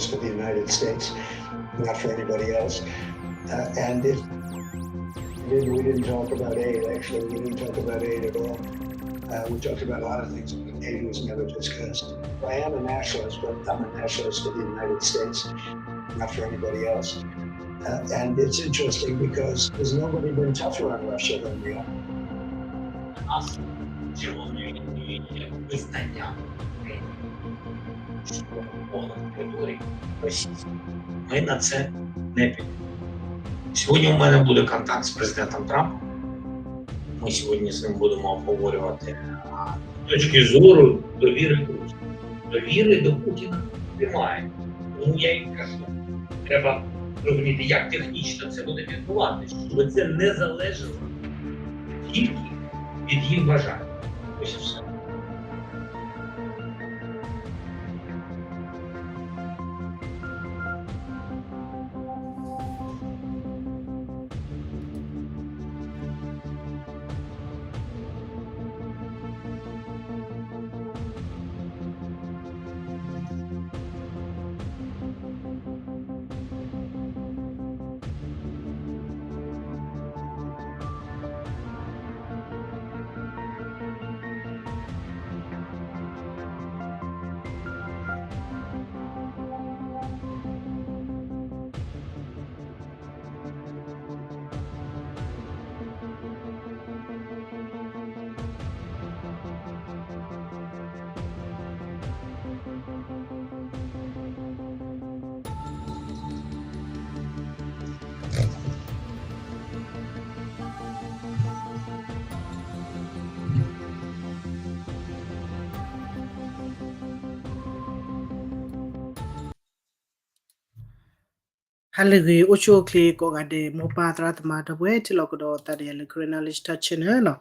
for the United States, not for anybody else. Uh, and it, we didn't, we didn't talk about aid, actually. We didn't talk about aid at all. Uh, we talked about a lot of things, but aid was never discussed. I am a nationalist, but I'm a nationalist for the United States, not for anybody else. Uh, and it's interesting because there's nobody been tougher on Russia than we are. Нас сьогодні є визнання, що понад території Росії. Ми на це не підемо. Сьогодні у мене буде контакт з президентом Трампом. Ми сьогодні з ним будемо обговорювати а, з точки зору довіри до Путіна. Довіри до Путіна немає. Тому я і кажу, треба розуміти, як технічно це буде відбуватися, щоб це не залежало тільки від їх бажання. Ось і все.ဟါလၢအဂ့ၤ အိၣ်ဆူၣ်အိၣ်ချ့ကိးဂၤဒဲး မိၢ်ပၢ်သရၣ်သမါ ဒီပုၢ်ဝဲၢ်ထံလီၤကဒီးသးဒီးယၤလၢ Karen Knowledge Talk Channel နီၤ.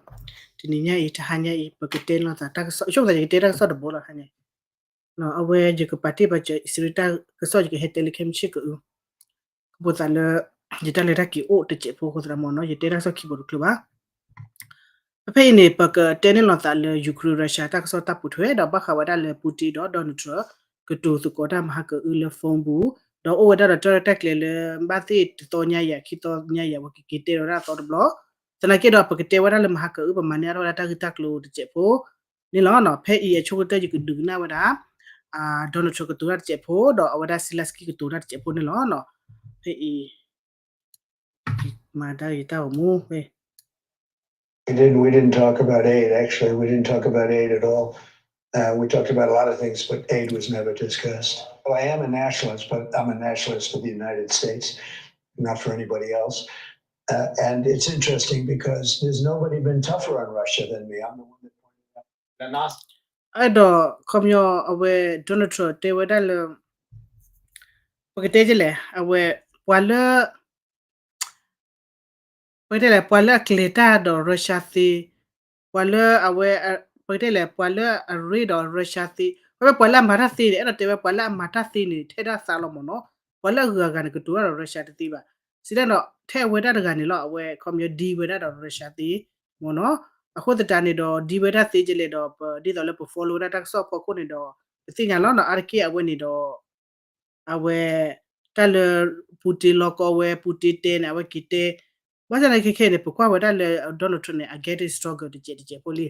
တနံၤညါအံၤ တဟါညါအံၤ ပကတဲလိာ်သးတၢ်ကစီၣ် ဆိကမိၣ်သးယကတဲတၢ်ကစီၣ်တဘိလီၤ ဟါညါ အဝဲယကပာ်တ့ၢ်ဘၣ်စၢၤ အံၣ်စရ့လးတၢ်ကစီၣ် ယကဟဲတဲလၢခဲမုၢ်ဆ့ၣ်ကအု ကပိာ်သးလၢ ယတၢ်လဲၤတၢ်က့ၤအိၣ်တစဲးဖိအဃိသတးမ့ၢ်နီၤ ယတဲတၢ်ကစီၣ်ခံဘိတချုးဘၣ်. ဖဲဖဲအံၤန့ၣ် ပကတဲန့ၢ်လိာ်သးလၢ Ukraine Russia တၢ်ကစီၣ်တၢ်ပိာ်ထွဲ ဒီးဘၣ်ဃးဝဲဒၣ်လၢ Putin ဒီး Donald Trump ကတိၤသကိးတၢ်မဟါကအုလၢ phone ပူၤ ဒီးအိၣ်ဝဲဒၣ်ဒီးတၢ်ရဲၣ်တၢ်ကျဲၤလၢ ဘၣ်သ့ၣ်တသီညါယၤ ခံသီညါယၤ ပကက့ၤတဲဒီးဒၣ်သီတဘျီ. သနာ်က့ဒီး ပကတဲဝဲဒၣ်လၢမဟါကအု ပမၤန့ၢ်အါထီၣ်ဝဲဒၣ်တၢ်ဂ့ၢ်တၢ်ကျိၤတစဲးဖိန့ၣ်လီၤ. ဖဲအံၤအဆိကတၢၢ် ယကဒုးကနၣ်ဝဲဒၣ် Donald Trump ကတိၤတၢ်တစဲးဖိ ဒီးအဝဲဒၣ် Zelenskyy ကတိၤတၢ်တစဲးဖိန့ၣ်လီၤ. ဖဲအံၤ မၤတၢ်ဂ့ၤတၢ်ဂီၤမူ We didn't, we didn't talk about aid, actually. We didn't talk about aid at all. Uh, we talked about a lot of things, but aid was never discussed. Well, I am a nationalist, but I'm a nationalist for the United States, not for anybody else. Uh, and it's interesting because there's nobody been tougher on Russia than me. I'm the one that pointed out. အဲၣ်ဒိး ခီပညီ အဝဲ Donald Trump တဲဝဲဒၣ်လၢ ပကတဲဒ်လဲၣ် အဝဲ ပှၤလၢ ပကတဲလဲၣ် ပှၤလၢအကျဲၤတၢ်ဒီး Russia သ့, ပှၤလၢအဝဲ ပကတဲလဲၣ် ပှၤလၢအရ့ဒီး Russia သ့, ဝဲပှၤလၢအမၤတၢ်သ့န့ၣ် အဲၣ်ဒိးတဲဝဲပှၤလၢအမၤတၢ်သ့န့ၣ် ထဲဒၣ်သးလီၤမ့ၢ်နီၤ, ပှၤလၢအဂုၤအဂၤန့ၣ် ကတိၤတၢ်ဒီး Russia တသ့ဘၣ်. စံးတၢ်ဒီး ထဲအဝဲဒၣ်တဂၤန့ၣ်လီၤ အဝဲ ခီပညီ deal ဝဲဒၣ်ဒီး Russia သ့ မ့ၢ်နီၤ. အဃိသတးန့ၣ်ဒီး deal ဝဲဒၣ်သ့ကလဲၣ်ဒီး ပ ဒ်သိးလၢပ follow ဝဲဒၣ်တၢ်ကစီၣ်ဖီခိၣ်န့ၣ်ဒီး ပသ့ၣ်ညါလီၤနီၤ. အါတက့ၢ်အဝဲန့ၣ်ဒီး အဝဲ တၢ်လၢ Putin လီၤကီဝဲ Putin တဲန့ၣ် အဝဲက့ၤတဲ ဘၣ်ဆၣ်သနာ်က့ခဲအံၤန့ၣ် ပကွၢ်ဝဲဒၣ်လၢ Donald Trump န့ၣ် အ getting stronger တစဲးတစဲးဖိလံ.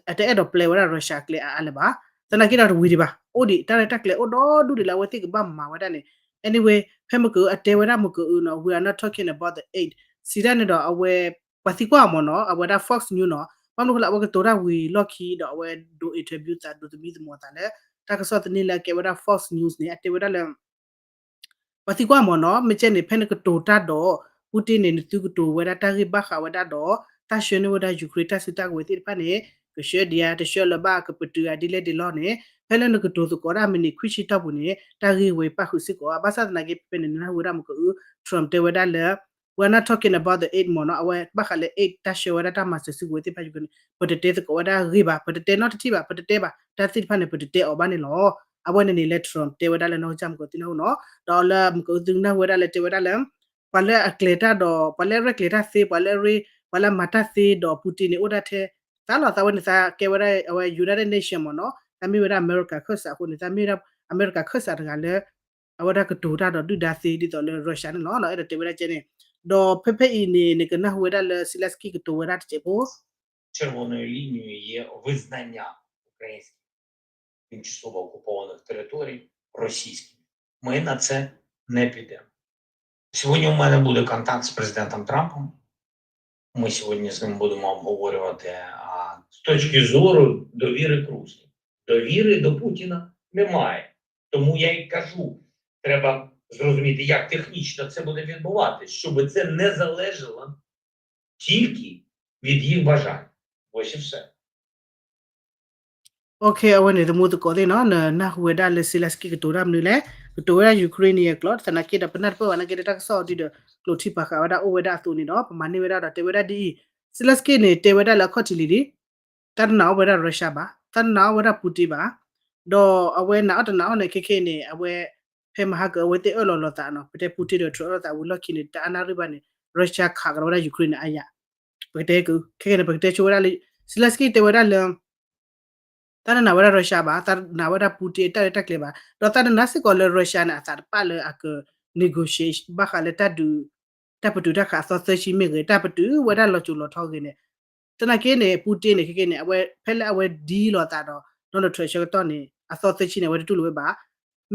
အတအဲၣ်ဒိးပျဲဝဲဒၣ် Russia အကျဲအါအါလၢၤဘၣ်. သနာ်က့ဒီးတဝံၤဒံးဘၣ် အိၣ်ဒံး တၢ်ရဲၣ်တၢ်ကျဲၤအိၣ်ဒီဒူၣ်ဒံးလၢ အဝဲသ့ၣ်ကဘၣ်မၤဝဲဒၣ်န့ၣ်. Anyway ဖဲမ့ၢ်ကအု အတဲဝဲဒၣ်မ့ၢ်ကအုနီၤ we are not talking about the aid စံးတၢ်န့ၣ်ဒီး အဝဲ ပှၤသံကွၢ်အီၤမ့ၢ်နီၤ အဝဲဒၣ် Fox News နီၤ ဘၣ်မနုၤဃိလၢ အဝဲကတိၤတၢ်ဝံၤလီၢ်ခံဒီး အဝဲဒိး interview သး ဒိးသမံသမိးသးလၢ တၢ်ကစီၣ်သန့လၢအကဲဝဲဒၣ် Fox News န့ၣ် အတဲဝဲဒၣ်လၢ ပှၤသံကွၢ်မ့ၢ်နီၤ မ့ၢ်ကဲန့ၣ် ဖဲနကတိၤတၢ်ဒီး Putin န့ၣ် နသုကတိၤဝဲဒၣ်တၢ်ဂ့ၢ်ဘၣ်ဃးဝဲဒၣ်ဒီး တၢ်ဆှၢန့ၢ်ဝဲဒၣ် Ukraine တၢ်စုတၢ်ကဝဲၤသ့ၣ်တဖၣ်န့ၣ် ကဆှၢဒံးဧါ တဆှၢလၢၤဘၣ် ကပတုာ်ဧါ ဒ်လဲၣ်ဒ်လဲၣ်န့ၣ် ဖဲလၢနကတိၤသကိးဒၣ် minute ခွံဆံတီၢ်ပူၤန့ၣ် တၢ်ဂ့ၢ်ဝဲပၣ်ဃုာ်စ့ၢ်ကီး ဘၣ်ဆၣ်သနာ်က့ ဖဲဖဲန့ၣ် နနၢ်ဟူဝဲဒၣ်မ့ၢ်ကအု Trump တဲဝဲဒၣ်လၢ we are not talking about the aid မ့ၢ်နီၤ အဝဲဘၣ်ဃးလၢ aid တၢ်ဆှၢဝဲဒၣ်တၢ်မၤစၢၤစုကဝဲၤသ့ၣ်တဖၣ် Ukraine န့ၣ် ပတတဲသကိးဝဲဒၣ်ဂ့ၢ်ဘၣ် ပတတဲနီတထံၣ်ဘၣ် ပတတဲဘၣ် တၢ်သ့ၣ်တဖၣ်န့ၣ် ပတတဲအီၤဘၣ်န့ၣ်လီၤ. အဝဲန့ၣ်န့ၣ်လၢ Trump တဲဝဲဒၣ်လၢနီၢ်ကစၢ်မ့ၢ်ကသ့ၣ်နၢ်ဟူနီၤ ဒီးလၢမ့ၢ်ကအုသုနၢ်ဟူဝဲဒၣ်လၢတဲဝဲဒၣ်လၢ ပှၤလၢအကျဲၤတၢ်ဒီး ပှၤလၢအရဲၣ်ကျဲၤတၢ်သ့ ပှၤလၢအရ့ ပှၤလၢအမၤတၢ်သ့ဒီး Putin န့ၣ် အိၣ်ဒၣ်ထဲ သးလီၤသးဝဲန့ၣ် သးကဲဝဲဒၣ်အဝဲ United Nation မ့ၢ်နီၤ သးမ့ၢ်ဝဲဒၣ် America ခၢၣ်စးအဃိန့ၣ် သးမ့ၢ်ဝဲဒၣ် America ခၢၣ်စးတဂၤလၢ အဝဲဒၣ်ကတိၤတၢ်ဒီးဒုၣ်ဒါသ့ ဒ်သိးလၢ Russia န့ၣ်လီၤ. အဲၣ်ဒိးတဲဝဲဒၣ်ကဲန့ၣ်, ဒီးဖဲဖဲအံၤန့ၣ် နကနၢ်ဟူဝဲဒၣ်လၢ Zelensky ကတိၤဝဲဒၣ်တစဲးဖိ Червоною лінією є визнання українських тимчасово окупованих територій російськими. Ми на це не підемо. Сьогодні у мене буде контакт з президентом Трампом. Ми сьогодні з ним будемо обговорювати, а з точки зору довіри к Русі. Довіри до Путіна немає. Тому я й кажу, треба зрозуміти, як технічно це буде відбуватись, щоб це не залежало тільки від їх бажань. Ось і все. Okay, အဝဲန့ၣ် သမူသကိးသ့ၣ်နီၤ, နနၢ်ဟူဝဲဒၣ်လၢ Zelensky ကတိၤတၢ်မနုၤလဲၣ်, ကတိၤဝဲဒၣ် Ukraine န့ၣ်အကျိာ်, သနာ်က့ဒီး ပနၢ်တပၢၢ်ဘၣ်နာ်က့ဒီး တၢ်ကစီၣ်ဒ်ဒီး ကျိာ်ထံပာ်ဃာ်ဝဲဒၣ်အိၣ်ဝဲဒၣ်အသိးန့ၣ်ဒီး ပမၤန့ၢ်ဝဲဒၣ်ဒီး တဲဝဲဒၣ်ဒ်အံၤ, Zelensky န့ၣ် တဲဝဲဒၣ်လၢအခီၣ်ထံးလံၤလံ တၢ်တနာ်အီၣ်ဝဲဒၣ် Russia ဘၣ်, တၢ်တနာ်အီၣ်ဝဲဒၣ် Putin ဘၣ်, ဒီးအဝဲနာ်အီၣ်တနာ်အီၣ်န့ၣ် ခဲခဲန့ၣ် အဝဲ ဖဲမဟါကအဝဲသ့ၣ်အၢၣ်လီၤလိာ်သးနီၤ, ပတဲ Putin ဒီး Trump အၢၣ်လီၤသးဝံၤလီၢ်ခံန့ၣ် တၢ်အနၢ်ရံၣ်ဘၣ်န့ၣ် Russia ခးကဒီးဝဲဒၣ် Ukraine န့ၣ်အါယၤ, ပကတဲက, ခဲခဲန့ၣ် ပကတဲဆိဝဲဒၣ်လၢ Zelensky တဲဝဲဒၣ်လၢ တၢ်တနာ်ဝဲဒၣ် Russia ဘၣ်, တၢ်နာ်ဝဲဒၣ် Putin အတၢ်ရဲၣ်တၢ်ကျဲၤဘၣ်, ဒီးတၢ်တနာ်စ့ၢ်ကီးလၢ Russia န့ၣ် အသးတပာ်လၢအက negotiate ဘၣ်ဃးလၢတၢ်ဒုး တၢ်ပတုာ်တၢ်ခးအသီသၢဆံမ့ၢ်ဂ့ၤ, တၢ်ပတုာ်ဝဲဒၣ်လီၤစိၤလီၤထီဂ့ၤန့ၣ်, သနာ်က့န့ၣ် Putin န့ၣ် ခဲခဲန့ၣ် အဝဲ ဖဲလၢအဝဲ deal လိာ်သးဒီး Donald Trump ဆၢကတီၢ်န့ၣ် အသီသၢဆံန့ၣ် အဝဲတတူၢ်လိာ်ဝဲဘၣ်.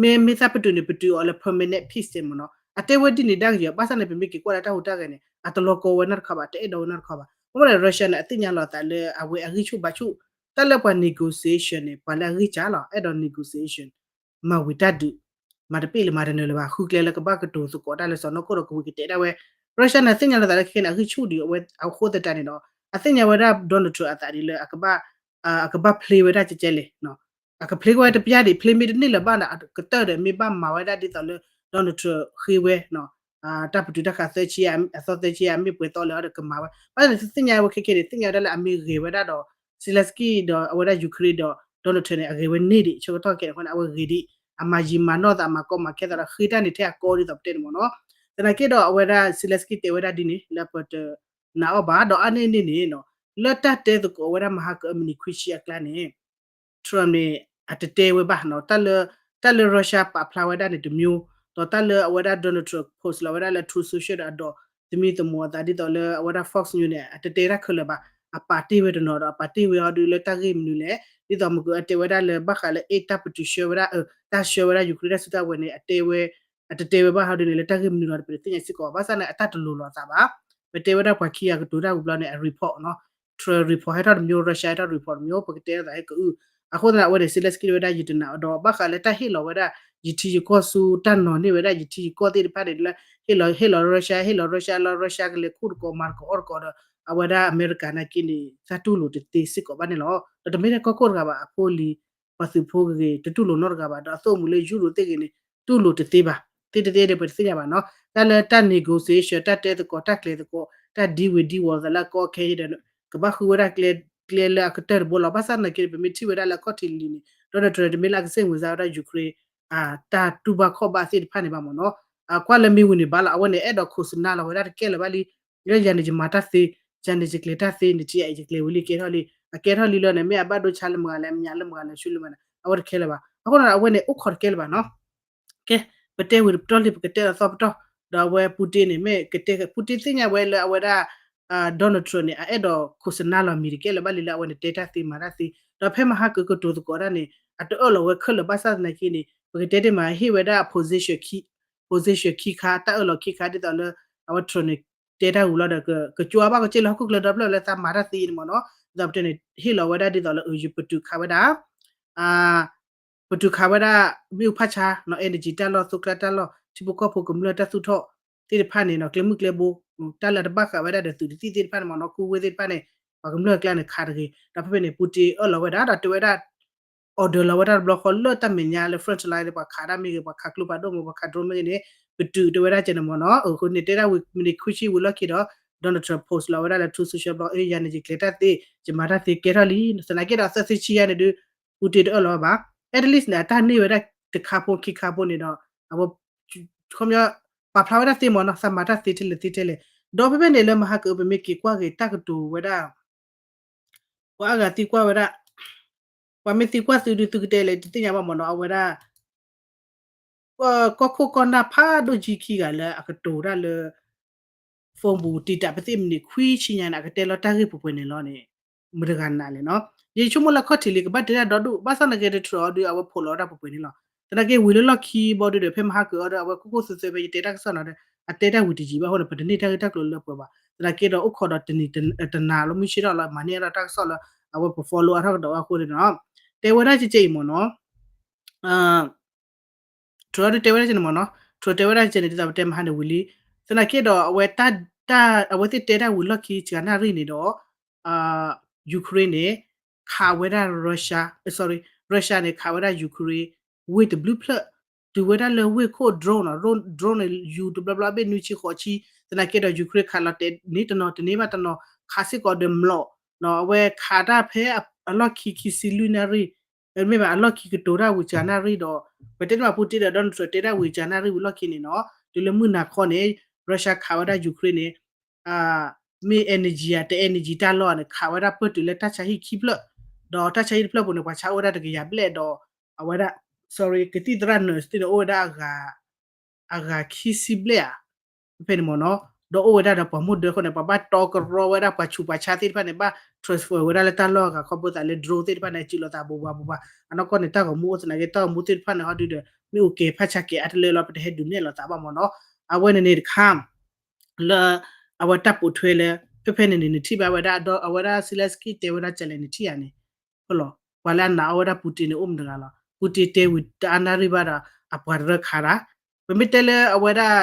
မ့မ့ၢ်တၢ်ပတုာ်န့ၣ် ပတုာ်အီၤလၢ permanent peace မ့ၢ်နီၤ, အတဲဝဲဒ်န့ၣ်ဒၣ်ကယီၤ, ဘၣ်ဆၣ်န့ၣ် ပမ့ၢ်က့ၤကွၢ်လၢတၢ်ဟူးတၢ်ဂဲၤန့ၣ် အတလီၤကီဝဲနီတခီဘၣ်, တအဲၣ်ဒိးဝဲနီတခီဘၣ်. အဃိန့ၣ် Russia န့ၣ် အသ့ၣ်ညါလီၤသးလၢအဝဲအဂံၢ်ဆူၣ်ဘါဆူၣ် တၢ်လၢပှၤ negotiation န့ၣ် ပှၤလၢအဂံၢ်စၢ်လီၤ, အဲၣ်ဒိး negotiation မၤဝံၤတၢ်ဒုး, မၤတပ့ၢ်လၢမၤတနၢၤလၢၤဘၣ်, ဃုကျဲလၢကဘၣ်ကတိၤသကိးတၢ်လၢစီၤနီၢ်ခိၣ်ဒီးကဝံၤကတဲဒၣ်ဝဲ, Russia န့ၣ် သ့ၣ်ညါလီၤသးလၢခဲခဲန့ၣ် အဂံၢ်ဆူၣ်ဒံးအဝဲအဃိသတးန့ၣ်ဒီး အသ့ၣ်ညါဝဲဒၣ် Donald Trump အသးဒ်လၢအကဘၣ် အကဘၣ် play ဝဲဒၣ်ကဲကဲလဲၣ်, အက play ဝဲတပျၢ်ဒံး, play မ့ၢ်တန့ၢ်လၢၤဘၣ်ဒီး အကတၢၢ်ဒီးမ့ၢ်ဘၣ်မၤဝဲဒၣ်ဒ်သိးလၢ Donald Trump ဃ့ဝဲ တၢ်ပတုာ်တၢ်ခးသၢဆံ, အသီသၢဆံ အမ့ၢ်ပှဲၤသီလၢအီၤဒီးကမၤဝဲ, ဘၣ်ဆၣ်န့ၣ် သ့ၣ်ညါဝဲခဲခဲန့ၣ် သ့ၣ်ညါဝဲဒၣ်လၢအမ့ၢ်ဂဲၤဝဲဒၣ်ဒီး Zelensky ဒီးအဝဲဒၣ် Ukraine ဒီး Donald Trump န့ၣ် အဂဲၤဝဲန့ၢ်ဒံး, ဆၢကတီၢ်ခဲအံၤန့ၣ် အဃိန့ၣ် အဝဲဂ့ၤဒံး, အမၤယံာ်မၤနီၢ်သး အမၤကီမၤခဲသးဒီး ဃ့တၢ်န့ၣ်ထဲအကီဒ်သိးပတဲန့ၣ်မ့ၢ်နီၤ. သနာ်က့ဒီးအဝဲဒၣ် Zelensky တဲဝဲဒၣ်ဒ်န့ၣ် လၢပတနာ်အီၤဘၣ်, ဒီးအါန့ၢ်န့ၣ်န့ၣ် လၢတၢ်တဲသကိးဝဲဒၣ်မဟါကအမံးနံးခွံဆံအကျါန့ၣ် Trump န့ၣ် အတတဲဝဲဘၣ်နီၤ, တၢ်လၢ တၢ်လၢ Russia ပာ်ဖျါဝဲဒၣ်န့ၣ်တမျိုး, ဒီးတၢ်လၢအဝဲဒၣ် Donald Trump post လီၤဝဲဒၣ်လၢ Truth Social ဒီးအဒိးသမံသမိးအသးဒ်သိးလၢအဝဲဒၣ် Fox News န့ၣ် အတတဲတၢ်ခဲလၢာ်ဘၣ်, အပာ်တ့ၢ်ဝဲတနီၤဒီး အပာ်တ့ၢ်ဝဲအီၤဒုးလၢတၢ်ဂ့ၢ်မနုၤလဲၣ်, ဒ်သိးမ့ၢ်ကအတဲဝဲဒၣ်လၢဘၣ်ဃးလၢ aid တၢ်ပတုာ်ဆှၢဝဲဒၣ် တၢ်ဆှၢဝဲဒၣ် Ukraine တၢ်စုတၢ်ဝဲၤန့ၣ် အတဲဝဲ အတတဲဝဲဘၣ်ဟီဒုးန့ၣ် လၢတၢ်ဂ့ၢ်မနုၤလီၤဒီး ပတသ့ၣ်ညါစ့ၢ်ကီးဘၣ်, ဘၣ်ဆၣ်န့ၣ် အတၢ်တလိၤလိာ်အသးဘၣ်, ပတဲဝဲဒၣ်ပှၤခံဂၤကတိၤတၢ်ဝံၤဘျီန့ၣ် အ report နီၤ, Trump report ဟဲထီၣ်တမျိုး, Russia ဟဲထီၣ် report တမျိုး, ပကတဲအသးဟဲကအု, အဃိသတးန့ၣ် အဝဲန့ၣ် Zelensky ဝဲဒၣ်ယတနာ်ဒီး ဘၣ်ဃးလၢတၢ်ဟ့ၣ်လီၤဝဲဒၣ် ယထံယကီၢ်ဆူတၢ်နီၤန့ၢ်ဝဲဒၣ်ယထံယကီၢ်သ့ၣ်တဖၣ်န့ၣ် လၢ ဟ့ၣ်လီၤ ဟ့ၣ်လီၤ Russia, ဟ့ၣ်လီၤ Russia လီၤ Russia ကလဲၤခူၣ်တကိးမၤတကိးအီၣ်တကိးဒီး အဝဲဒၣ်အမဲရကၤနာ်က့န့ၣ် တၢ်တူၢ်လိာ်တသ့စ့ၢ်ကီးဘၣ်န့ၣ်လီၤ. ဒီးတမ့ၢ်ထဲကီၢ်ခိၣ်တဂၤဘၣ်, အဖိလံၤ ပှၤသုးဖိဂ့ၤ တတူၢ်လိာ်နီတဂၤဘၣ်, ဒီးအသိၣ်အမူလၢယူရိၣ်သ့ၣ်ဂ့ၤန့ၣ် တူၢ်လိာ်တသ့ဘၣ်, သ့တသ့ဒီးပတသ့ၣ်ညါဘၣ်နီၤ. တၢ်လၢတၢ် negotiation တၢ်တဲသကိး တၢ်ကျဲၤသကိး တၢ်ဒံဝ့ၤဒံဝီၤသးလၢအကီအခဲအံၤဒီး ကဘၣ်ဃုဝဲဒၣ်ကျဲ ကျဲလၢအကတၢၢ်တဘိလီၤ. ဘၣ်ဆၣ်သနာ်က့ ပမ့ၢ်ထံၣ်ဝဲဒၣ်လၢအခီၣ်ထံးလံၤန့ၣ် Donald Trump တမ့ၢ်လၢအကစ့ၣ်မုာ်စါဝဲဒၣ် Ukraine တၢ်တူၢ်ဘၣ်ခီၣ်ဘၣ်သ့ၣ်တဖၣ်န့ၣ်ဘၣ်မ့ၢ်နီၤ. ကွၢ်လၢမ့ၢ်ဝံၤန့ၣ်ဘၣ်လီၤ, အဝဲန့ၣ် အဲၣ်ဒိး โฆษณา လီၤဝဲဒၣ်တကဲလၢၤဘၣ်လံ, လၢယၤန့ၣ်ယမၤတၢ်သ့, ယၤန့ၣ်ယကျဲၤတၢ်သ့, နထံၣ်ယၤအံၤယကျဲၤဝံၤလံကဲထီၣ်လံ, အကဲထီၣ်လံလီၤန့ၣ် မ့ၢ်အဘၣ်ဒိဆါလၢမတၤဂၤလဲၣ်, အမ့ၢ်ညါလၢမတၤဂၤလဲၣ် ဆူလၢမတၤဂၤလဲၣ်, အဝဲတခဲလၢၤဘၣ်. အဃိန့ၣ် အဝဲန့ၣ် အိၣ်ခိးတကဲလၢၤဘၣ်နီၤ. ကဲ, ပတဲဝံၤတပတီၢ်လံ ပကတဲလီၤသီပတီၢ်, ဒီးအဝဲ Putin န့ၣ် မ့ၢ်ကတဲ Putin သ့ၣ်ညါဝဲလၢအဝဲဒၣ် Donald Trump န့ၣ် အအဲၣ်ဒိး โฆษณา လီၤမံၤတကဲလၢၤဘၣ်လံလၢအဝဲန့ၣ်တဲတၢ်သ့မၤတၢ်သ့, ဒီးဖဲမဟါကကတိၤသကိးတၢ်န့ၣ် အတအၢၣ်လီၤဝဲခဲလၢာ်ဘၣ်ဆၣ်သနာ်က့န့ၣ် ပကတဲတ့ၢ်မး ဟ့ၣ်ဝဲဒၣ် position ခံ, position ခံခါ တၢ်အၢၣ်လီၤခံခါ ဒ်သိးလၢ အဝဲ Trump န့ၣ် တဲတၢ်ဝံၤလီၤဒီး ကကၠိအဘၣ်ကစ့ၢ်လၢဟီၣ်ခိၣ်ချၢဒီဖျၢၣ်လၢသးမၤတၢ်သ့အံၤန့ၣ်မ့ၢ်နီၤ, ဒ်သိးပတဲန့ၣ် ဟ့ၣ်လီၤဝဲဒၣ်ဒ်သိးလၢ ယပတုာ်ခးဝဲဒၣ် ပတုာ်ခးဝဲဒၣ် မ့ၣ်အူဖးဆါနီၤ, energy တၢ်လီၢ် သုးကျါတၢ်လီၢ် ထံဖိကီၢ်ဖိကမျၢၢ်တၢ်သူၣ်ထီၣ်သ့ၣ်တဖၣ်န့ၣ်နီၤ, ကျဲမုၢ်ကျဲဘိ တၢ်လၢတဘၣ်ဃးဝဲဒၣ်ဒီးသုးတသံၣ်သ့ၣ်တဖၣ်န့ၣ်မ့ၢ်နီၤ, ခူဝ့ၢ်သ့ၣ်တဖၣ်န့ၣ် ပှၤကမျၢၢ်အကျါန့ၣ်ခးတဂ့ၤ, ဒီးဖဲဖဲန့ၣ် Putin အၢၣ်လီၤဝဲဒၣ်ဒီးတဲဝဲဒၣ် order လီၤဝဲဒၣ်တဘျီဃီလၢတၢ်မဲာ်ညါလၢ front line လၢပှၤခးတၢ်မ့ၢ်ဂ့ၤ ပှၤခးကျိဖးဒိၣ်မ့ၢ် ပှၤခး drone မ့ၢ်ဂ့ၤန့ၣ် ပတုာ်တဲဝဲဒၣ်ကဲန့ၣ်မ့ၢ်နီၤ, အဃိန့ၣ်တဲဒၣ်ဝံၤမံးနံးခွံဆံဝံၤလီၢ်ခံဒီး Donald Trump post လီၤဝဲဒၣ်လၢ Truth Social ဘျီ အ့ ယၤန့ၣ်ယကျဲၤတၢ်သ့ ယမၤတၢ်သ့ကဲထီၣ်လံ, သနာ်က့ဒီးသၢဆံဆံယါန့ၣ်ဒုး Putin တအၢၣ်လီၤဘၣ်, at least န့ၣ် အတၢ်န့ၢ်ဝဲဒၣ်တခါဖိခံခါဖိန့ၣ်ဒီး အဝဲ ခီပညီ ပာ်ဖျါဝဲဒၣ်သ့မ့ၢ်နီၤ, သးမၤတၢ်သ့ထဲလဲၣ်သ့ထဲလဲၣ်, ဒီးဖဲဖဲန့ၣ်လၢမဟါကအု ပမ့ၢ်က့ၤကွၢ်က့ၤတၢ်ကတိၤဝဲဒၣ် ပှၤအါဂၤသံကွၢ်ဝဲဒၣ်, ပှၤမ့ၢ်သံကွၢ်သုဒုးသုကတဲလဲၣ် တသ့ၣ်ညါဘၣ်မ့ၢ်နီၤ, အဝဲဒၣ် ကီၢ်ခိၣ်ကီၢ်နၢ်ဖးဒိၣ်ကံခံဂၤလၢအကတိၤတၢ်လၢ phone ပူၤ တံာ်တာ်ပသ့ၣ်မနံၤခွံဆံညါန့ၣ် အကတဲလီၤတၢ်ဂ့ၢ်ပှဲၤပှဲၤန့ၣ်လီၤန့ၣ် မတၤတဂၤနာ်လဲၣ်နီၤ. ယဆိကမိၣ်လၢခီၣ်ထံးလံ ကဘၣ်တဲတၢ်ဒီဒူၣ် ဘၣ်ဆၣ်သနာ်က့ Trump အီၤဒုး အဝဲဖိးလီၤဝဲဒၣ်ပှဲၤပှဲၤန့ၣ်လီၤ. သနာ်က့ဝံၤလၢလီၢ်ခံဘီဒုဒီး ဖဲမဟါကၢၤအီၤဒီး အဝဲခိၣ်ခိၣ်သွဲသွဲဖဲယတဲတၢ်ကစီၣ်နီၤဒီး အတဲတၢ်ဝံၤတယံာ်ဘၣ်အဃိန့ၣ် ပတန့ၢ်တၢ်ဂ့ၢ်တၢ်ကျိၤလၢပှဲၤဘၣ်. သနာ်က့ဒီးအိၣ်ခိးဒီးတနံၤတနၤလီၤ မုၢ်ဆ့ၣ်ထီၣ်လီၤ မၤန့ၢ်အါထီၣ်တၢ်ကစီၣ်လၢ အဝဲပ follow အါထီၣ်ကဒီးအဃိန့ၣ်နီၤ. တဲဝဲဒၣ်ကဲကဲအံၤမ့ၢ်နီၤ Trump ဒုးတဲဝဲဒၣ်ကဲန့ၣ်မ့ၢ်နီၤ Trump တဲဝဲဒၣ်ကဲန့ၣ် ဒ်သိးပတဲမဟါန့ၣ်ဝံၤလံ. သနာ်က့ဒီး အဝဲတၢ် အဝဲသ့ၣ်တဲတၢ်ဝံၤလီၢ်ခံစှၤနၣ်ရံၣ်န့ၣ်ဒီး Ukraine န့ၣ် ခးဝဲဒၣ် Russia, sorry, Russia န့ၣ် ခးဝဲဒၣ် Ukraine ဝ့ၢ်တဘျုးဖျၢၣ် တုၤဝဲဒၣ်လၢဝ့ၢ်ခိၣ် drone နီၤ drone န့ၣ် ယူၤတဘျီဘျီဘ့ၣ်နွံဆံဃိးဆံ သနာ်က့ဒီး Ukraine ခးလီၤတဲာ်န့ၣ်တနီၤ တန့ၢ်ဘၣ်တနီၤ ခးစ့ၢ်ကီးဒီးမျိာ် အဝဲခးတၢ်ဖဲအလီၢ်ခံခံဆံလွံၢ်နၣ်ရံၣ် မ့ၢ်ဘၣ်အလီၢ်ခံကတိၤတၢ်ဝံၤစှၤနၣ်ရံၣ်ဒီး ပတဲတမး Putin ဒီး Donald Trump တဲတၢ်ဝံၤစှၤနၣ်ရံၣ်ဝံၤလီၢ်ခံန့ၣ်နီၤ တုၤလၢမုၢ်နၤခီန့ၣ် Russia ခးဝဲဒၣ် Ukraine န့ၣ် မ့ၢ် energy ဧါ တ energy တၢ်လီၢ်န့ၣ် ခးဝဲဒၣ်ပၢၢ်တုၤလၢတၢ်ဆါဟံၣ်ခံဖျၢၣ် ဒီးတၢ်ဆါဟံၣ်တဖျၢၣ်ပူၤန့ၣ် ပှၤဆါအိၣ်ဝဲဒၣ်တကယၤဘျဲၣ်ဒီး အဝဲဒၣ် sorry ကသံၣ်သရၣ် nurse သ့ၣ်န့ၣ် အိၣ်ဝဲဒၣ် အဂၤခံဆံဘျဲၣ်ဧါ ဖဲဖဲန့ၣ်မ့ၢ်နီၤ ဒီးအိၣ်ဝဲဒၣ်ဒီးပှၤမိၢ်ဒၢအဃိန့ၣ် ပှၤဘၣ်တီကရီဝဲဒၣ်ပှၤဆူးပှၤဆါသ့ၣ်တဖၣ်န့ၣ် ဘၣ် transfer ဝဲဒၣ်လၢတၢ်လီၢ်အဂၤခီဖျိသးလၢ drone သ့ၣ်တဖၣ်န့ၣ် စူးလိာ်သးဘူးဘူးဘူးဘူး အနီၢ်ကီၢ်န့ၣ် တၢ်ဂီၤမူအိၣ်သနာ်က့ တၢ်ဂီၤမူသ့ၣ်တဖၣ်န့ၣ် ဟီဒုဒီး မ့ၢ်အိၣ်ကဲၤဖးဆါကဲၤအါတလၢလီၤ ပတဟဲဒုးနဲၣ်လိာ်သးဘၣ်မ့ၢ်နီၤ အဝဲန့ၣ်န့ၣ်တခါ လၢ အဝဲတၢ်ပိာ်ထွဲလၢ ဖဲဖဲန့ၣ်န့ၣ် နထံၣ်ဘၣ်ဝဲဒၣ်ဒီး အဝဲဒၣ် Zelensky တဲဝဲဒၣ်ကလဲၣ် နထံၣ်ဧါန့ၣ် လီၤ ပှၤလၢအနာ်အီၤဝဲဒၣ် Putin န့ၣ် အိၣ်မတဂၤလီၤ Putin တဲဝံၤတအါနၣ်ရံၣ်ဘၣ်ဒီး အပှၤတရၢခးတၢ် ပမ့ၢ်တဲလၢအဝဲဒၣ်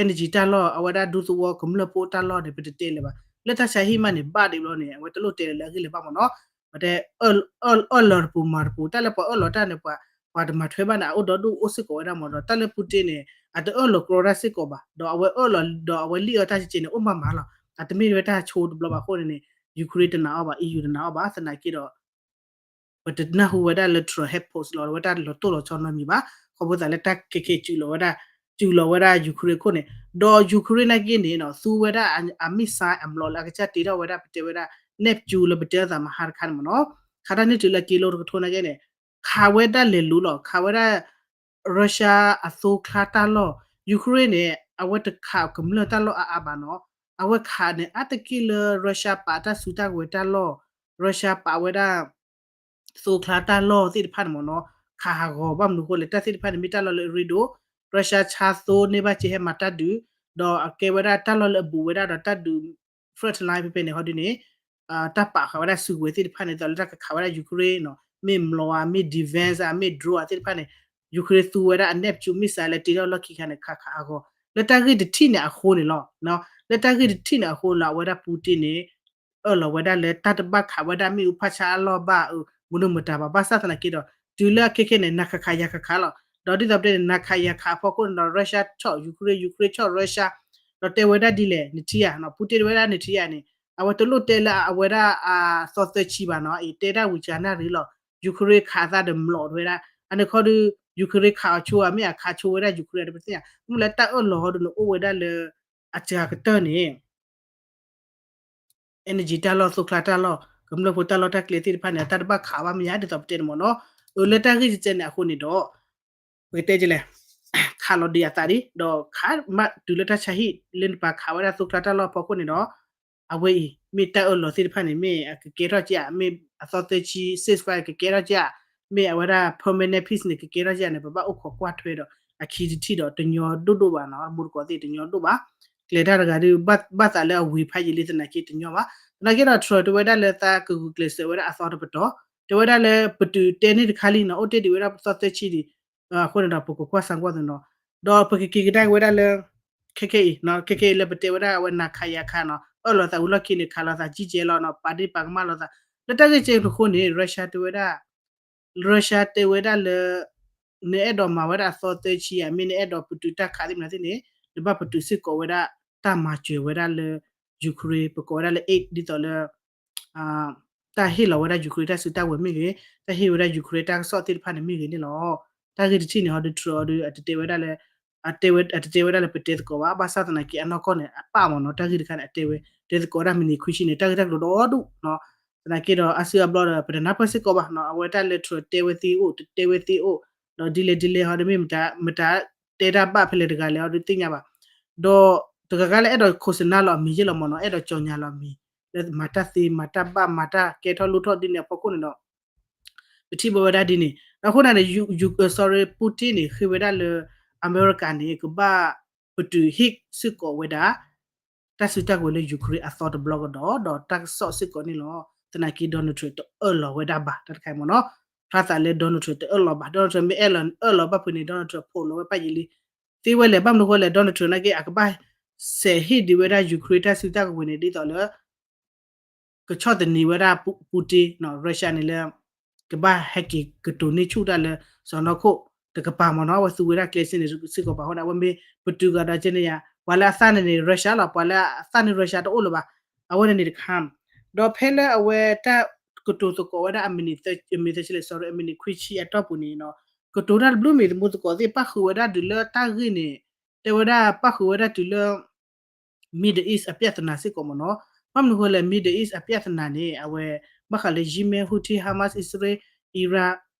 energy တၢ်လီၢ် အဝဲဒၣ်ဒူသဝီကမျၢၢ်ဖိတၢ်လီၢ်န့ၣ် ပတတဲလၢၤဘၣ် လၢတၢ်ဆါဟံၣ်မးန့ၣ် ဘၣ်ဒံးဘျီန့ၣ် အဝဲတလိၣ်တဲလၢအဂ့ၢ်လၢၤဘၣ်မ့ၢ်နီၤ ပတဲ အၢၣ်လီၤတပူၤမၤတပူၤ တၢ်လၢပှၤအၢၣ်လီၤတၢ်န့ၣ် ပှၤ ပှၤတမၤထွဲဘၣ်န့ၣ် အအိၣ်ဒီဒူၣ်အိၣ်စ့ၢ်ကီးဝဲဒၣ်မ့ၢ်ဒီး တၢ်လၢ Putin န့ၣ် အတအၢၣ်လီၤကြီတၢ်စ့ၢ်ကီးဘၣ် ဒီးအဝဲအၢၣ်လီၤဒီးအဝဲလံၣ်အီၣ်တၢ်ကကဲန့ၣ် အိၣ်မးမးလီၤ အတမ့ၢ်ဝဲတၢ်ဆိတဘျီဘၣ်အဃိန့ၣ်န့ၣ် Ukraine တနာ်အီၤဘၣ် EU တနာ်အီၤဘၣ် သနာ်က့ဒီး ပတနၢ်ဟူဝဲဒၣ်လၢ Trump ဟဲ post လီၤဝဲဒၣ်လီၤတိၢ်လီၤဆီနီတမံၤဘၣ် ခီဖျိသးလၢတၢ်ခဲခဲစူးလီၤဝဲဒၣ် စူးလီၤဝဲဒၣ် Ukraine အခိၣ်န့ၣ် ဒီး Ukraine နာ်က့န့ၣ်နီၤ သူဝဲဒၣ်အ missile အမျိာ်လၢအကစၢ်တ့ထီၣ်ဝဲဒၣ် ပတဲဝဲဒၣ် Neptune လၢပတဲအသးမဟါတခါန့ၣ်မ့ၢ်နီၤ ခးတၢ်န့ၢ်တုၤလၢက့လိတကထိနာ်က့န့ၣ် ခးဝဲဒၣ်လဲၤလိၤလီၤ ခးဝဲဒၣ် Russia အသိချါတၢ်လီၢ် Ukraine န့ၣ် အဝဲတခးကမျၢၢ်တၢ်လီၢ်အါအါဘၣ်နီၤ အဝဲခးန့ၣ် အါတက့ၢ်လၢ Russia ပာ်တၢ်စုတၢ်ကဝဲၤတၢ်လီၢ် Russia ပာ်ဝဲဒၣ် သိချါတၢ်လီၢ်သ့ၣ်တဖၣ်န့ၣ်မ့ၢ်နီၤ ခးဟးဂီၤဘၣ်မနုၤအဃိလဲၣ် တၢ်သ့ၣ်တဖၣ်န့ၣ် မ့ၢ်တၢ်လီၢ်လၢအရ့ဒိၣ် Russia ဆါသိန့ၢ်ဘၣ်က့ဟဲမၤတၢ်ဒုး ဒီးအကဲဝဲဒၣ်တၢ်လီၢ်လၢအဘူးဝဲဒၣ်ဒီးတၢ်ဒုး front line ဖဲဖဲန့ၣ် ဟီဒုန့ၣ် တၢ်ပာ်ဃာ်ဝဲဒၣ်စုကဝဲၤသ့ၣ်တဖၣ်န့ၣ် သိးလၢတၢ်ကခးဝဲဒၣ် Ukraine နီၤ မ့ၢ်မျိာ်ဧါ မ့ၢ် defense ဧါ မ့ၢ် drone ဧါသ့ၣ်တဖၣ်န့ၣ် Ukraine သူဝဲဒၣ်အ Neptune missile လၢတ့ထီၣ်လီၢ်ခံခါန့ၣ် ခးခးဟးဂီၤ လၢတၢ်ဂ့ၢ်တထံၣ်န့ၣ်အဃိန့ၣ်လီၤ လၢတၢ်ဂ့ၢ်တထံၣ်န့ၣ်အဃိန့ၣ်လီၤ အဝဲဒၣ် Putin န့ၣ် အၢၣ်လီၤဝဲဒၣ်လၢတၢ်တဘၣ်ခးဝဲဒၣ်မ့ၣ်အူဖးဆါအလီၢ်ဘၣ် မနုၤမတၤဘၣ် ဘၣ်ဆၣ်သနာ်က့ဒီး တုၤလၢအခဲခဲန့ၣ် နၤခးခးယၤခးခးလီၤ ဒီးဒ်သိးပတဲန့ၣ် နၤခးယၤခးအဖီခိၣ်န့ၣ်ဒီး Russia ဆီၣ် Ukraine Ukraine ဆီၣ် Russia ဒီးတဲဝဲဒၣ်ဒ်လဲၣ် နထံၣ်ဧါ Putin တဲဝဲဒၣ်နထံၣ်ဧါန့ၣ် အဝဲတလိၣ်တဲလၢအဝဲဒၣ်အသီသၢဆံဘၣ်နီၤ အံၤတဲဒၣ်ဝံၤစှၤနၣ်ရံၣ်လီၤ Ukraine ခးအသးဒီးမျိာ်တဲဝဲဒၣ် အန့ၣ်ခီဒီး Ukraine ခးအီၤဆိဧါ မ့ၢ်အခးဆိဝဲဒၣ် Ukraine တပသ့ၣ်ညါ မ့ၢ်လၢတၢ်အၢၣ်လီၤဟီဒုန့ၣ် အိၣ်ဝဲဒၣ်လၢ အစှၤကတၢၢ်န့ၣ် energy တၢ်လီၢ် သိချါတၢ်လီၢ် ကမျၢၢ်ဖိတၢ်လီၢ်တၢ်ကျဲသ့ၣ်တဖၣ်န့ၣ် တၢ်တဘၣ်ခးဘၣ်မ့ၢ်ဧါ ဒ်သိးပတဲန့ၣ်မ့ၢ်နီၤ အၢ လၢတၢ်ဂ့ၢ်ကဲကဲန့ၣ်အဃိန့ၣ်ဒီး ပကတဲကလဲၣ် ခးလီၤဒံးအသးဒံး ဒီးခးမးတုၤလၢတၢ်ဆါဟံၣ် လၢနပာ်ခးဝဲဒၣ်သိချါတၢ်လီၢ်အဖီခိၣ်န့ၣ်ဒီး အဝဲအံၤ မ့ၢ်တၢ်အၢၣ်လီၤသ့ၣ်တဖၣ်န့ၣ် မ့ၢ်အကကဲထီၣ်ကဧါ မ့ၢ်အသီသၢဆံ ceasefire ကကဲထီၣ်ကဧါ မ့ၢ်အဝဲဒၣ် permanent peace န့ၣ် ကကဲထီၣ်ကဧါန့ၣ် ပဘၣ်အိၣ်ခိးကွၢ်ထွဲဒီး အခံတထံၣ်ဒီး တညီဒိၣ်ဒိၣ်ဘၣ်နီၤ မူတကိးသ့ၣ်တညီဒိၣ်ဘၣ် ကျဲၤတၢ်တဂၤဒီး ဘၣ်သးလၢအဝံၤဖးယံာ်လံသနာ်က့တညီဘၣ် သနာ်က့ဒီး Trump တဲဝဲဒၣ်လၢသးကဂုာ်ကျဲးစၢးဝဲဒၣ်အသီတပတီၢ် တဲဝဲဒၣ်လၢပတုာ်တဲန့ၢ်တခါလံနီၤ အိၣ်တ့ၢ်ဒံးဝဲဒၣ်ပသီသၢဆံဒံး အဃိန့ၣ်ဒီး ပကကွၢ်စၢ်ကွၢ်သနီၤ ဒီးပကက့ၤကဒါက့ၤဝဲဒၣ်လၢ ခဲခဲအံၤ ခဲခဲအံၤလၢပတဲဝဲဒၣ်အဝဲနၤခးယၤခးနီၤ အၢၣ်လီၤသးဝံၤလီၢ်ခံန့ၣ် ခးလီၤသးကံကဲလီၤနီၤ ပာ်ဒ့ၣ်ပာ်ကမၣ်လီၤသး လၢတၢ်ဂ့ၢ်ကဲတခီန့ၣ် Russia တဲဝဲဒၣ် Russia တဲဝဲဒၣ်လၢ နအဲၣ်ဒိးမၤဝဲဒၣ်အသီသၢဆံဧါ မ့ၢ်နအဲၣ်ဒိးပတုာ်တၢ်ခးသ့ၣ်မနုၤသ့ၣ်န့ၣ် နဘၣ်ပတုာ်စ့ၢ်ကီးဝဲဒၣ် တၢ်မၤစၢၤဝဲဒၣ်လၢ Ukraine ပကိးဝဲဒၣ်လၢ aid ဒ်သိးလၢ တၢ်ဟ့ၣ်လီၤဝဲဒၣ် Ukraine တၢ်စုတၢ်ဝဲၤမ့ၢ်ဂ့ၤ တၢ်ဟ့ၣ်ဝဲဒၣ် Ukraine တၢ်ကစီၣ်သ့ၣ်တဖၣ်န့ၣ်မ့ၢ်ဂ့ၤန့ၣ်လီၤ. တၢ်ဂ့ၢ်တထံၣ်န့ၣ် ဟီဒုး Trump အီၤဒုး အတတဲဝဲဒၣ်လၢ အတဲဝဲ အတတဲဝဲဒၣ်လၢပတဲသကိးဘၣ် ဘၣ်ဆၣ်သနာ်က့အနီၢ်ကီၢ်န့ၣ် အပာ်မ့ၢ်နီၤ တၢ်ဂ့ၢ်တခါန့ၣ် အတဲဝဲ တဲသကိးဒၣ်မံးနံးခွံဆံန့ၣ် တၢ်ဂ့ၢ်တၢ်ကျိၤဒီဒူၣ်နီၤ သနာ်က့ဒီး အါစုအါဘျီဒီး ပတနၢ်ပၢၢ်စ့ၢ်ကီးဘၣ်နီၤ အဝဲတၢ်လၢ Trump တဲဝဲသ့အိၣ် တတဲဝဲသ့အိၣ် ဒီးဒ်လဲၣ်ဒ်လဲၣ်ဟီဒ်မ့ၢ်မတၤ မတၤတဲတၢ်ဘၣ်ဖဲလဲၣ်တဂၤလဲၣ်ဟီဒ်သ့ၣ်ညါဘၣ်. ဒီးတဂၤဂၤလၢအဲၣ်ဒိးခိးစနါလီၤအမံၤယ့ၢ်လီၤမ့ၢ်နီၤ, အဲၣ်ဒိးကၠီၣ်ညါလီၤအမံၤ လၢမၤတၢ်သ့မၤတၢ်ဘၣ်မၤတၢ်ကဲထီၣ်လိၣ်ထီၣ်ဒ်န့ၣ်အဖီခိၣ်န့ၣ်ဒီး ပထံၣ်ဘၣ်ဝဲဒၣ်ဒ်န့ၣ် အဃိန့ၣ် ယူ ယူ sorry Putin န့ၣ် ဃ့ဝဲဒၣ်လၢ အမဲရကၤန့ၣ် ကဘၣ်ပတုာ်ဟ့ၣ်စ့ၢ်ကီးဝဲဒၣ် တၢ်စုတၢ်ကဝဲၤလၢ Ukraine အသီတဘျီကဒီး ဒီးတၢ်ကစီၣ်စ့ၢ်ကီးန့ၣ်လီၤ. သနာ်က့ Donald Trump တအၢၣ်လီၤဝဲဒၣ်ဘၣ် တၢ်တခါအံၤမ့ၢ်နီၤ, ဖျါသးလၢ Donald Trump တအၢၣ်လီၤဘၣ်. Donald Trump မ့ၢ်အဲၣ်လီၤ အၢၣ်လီၤဘၣ်ဖုးန့ၣ် Donald Trump ဖိးလီၤဝဲပၢ်ယံာ်လံ သ့ဝဲလဲၣ်. ဘၣ်မနုၤဃိလဲၣ် Donald Trump နာ်က့ အကဘၣ်စဲးဟ့ၣ်ဒံးဝဲဒၣ် Ukraine တၢ်စုတၢ်ကဝဲၤန့ၣ် ဒ်သိးလၢ ကဆီၣ်သနံးဝဲဒၣ် Putin နီၤ Russia န့ၣ်လၢ ကဘၣ်ဟဲက့ၤကတိၤန့ၢ်ဆူၣ်တၢ်လၢ စီၤနီၢ်ခိၣ်တကပၤမ့ၢ်နီၤ, အဝဲသူဝဲဒၣ်ကျဲစ့န့ၣ်စ့ၢ်ကီးဘၣ်အဃိန့ၣ် အဝဲမ့ၢ်ပတုာ်ကဒီးကဲန့ၣ်ယါ ပှၤလၢအသၣ်န့ၣ်န့ၣ် Russia လီၤ, ပှၤလၢအသၣ်န့ၢ် Russia တအိၣ်လၢၤဘၣ်, အဝဲန့ၣ်န့ၣ်တခါ, ဒီးဖဲလၢအဝဲတၢ်ကတိၤသကိးဝဲဒၣ်အမံးနံး အမံးနံးသၢဆံလဲၣ် sorry အမံးနံးခွံဆံအတီၢ်ပူၤန့ၣ်နီၤ, ကတိၤတၢ်တဘျုးမံၤ သမူသကိးသ့ၣ် ပၣ်ဃုာ်ဝဲဒၣ်တုၤလၢတၢ်ဂ့ၢ်န့ၣ် တဲဝဲဒၣ်ပၣ်ဃုာ်ဝဲဒၣ်တုၤလၢ Middle East အပြဿနာစ့ၢ်ကီးမ့ၢ်နီၤ. ဘၣ်မနုၤဃိလဲၣ် Middle East အပြဿနာန့ၣ် အဝဲ ဘၣ်ဃးလၢ Yemen Houthi Hamas Israel Iran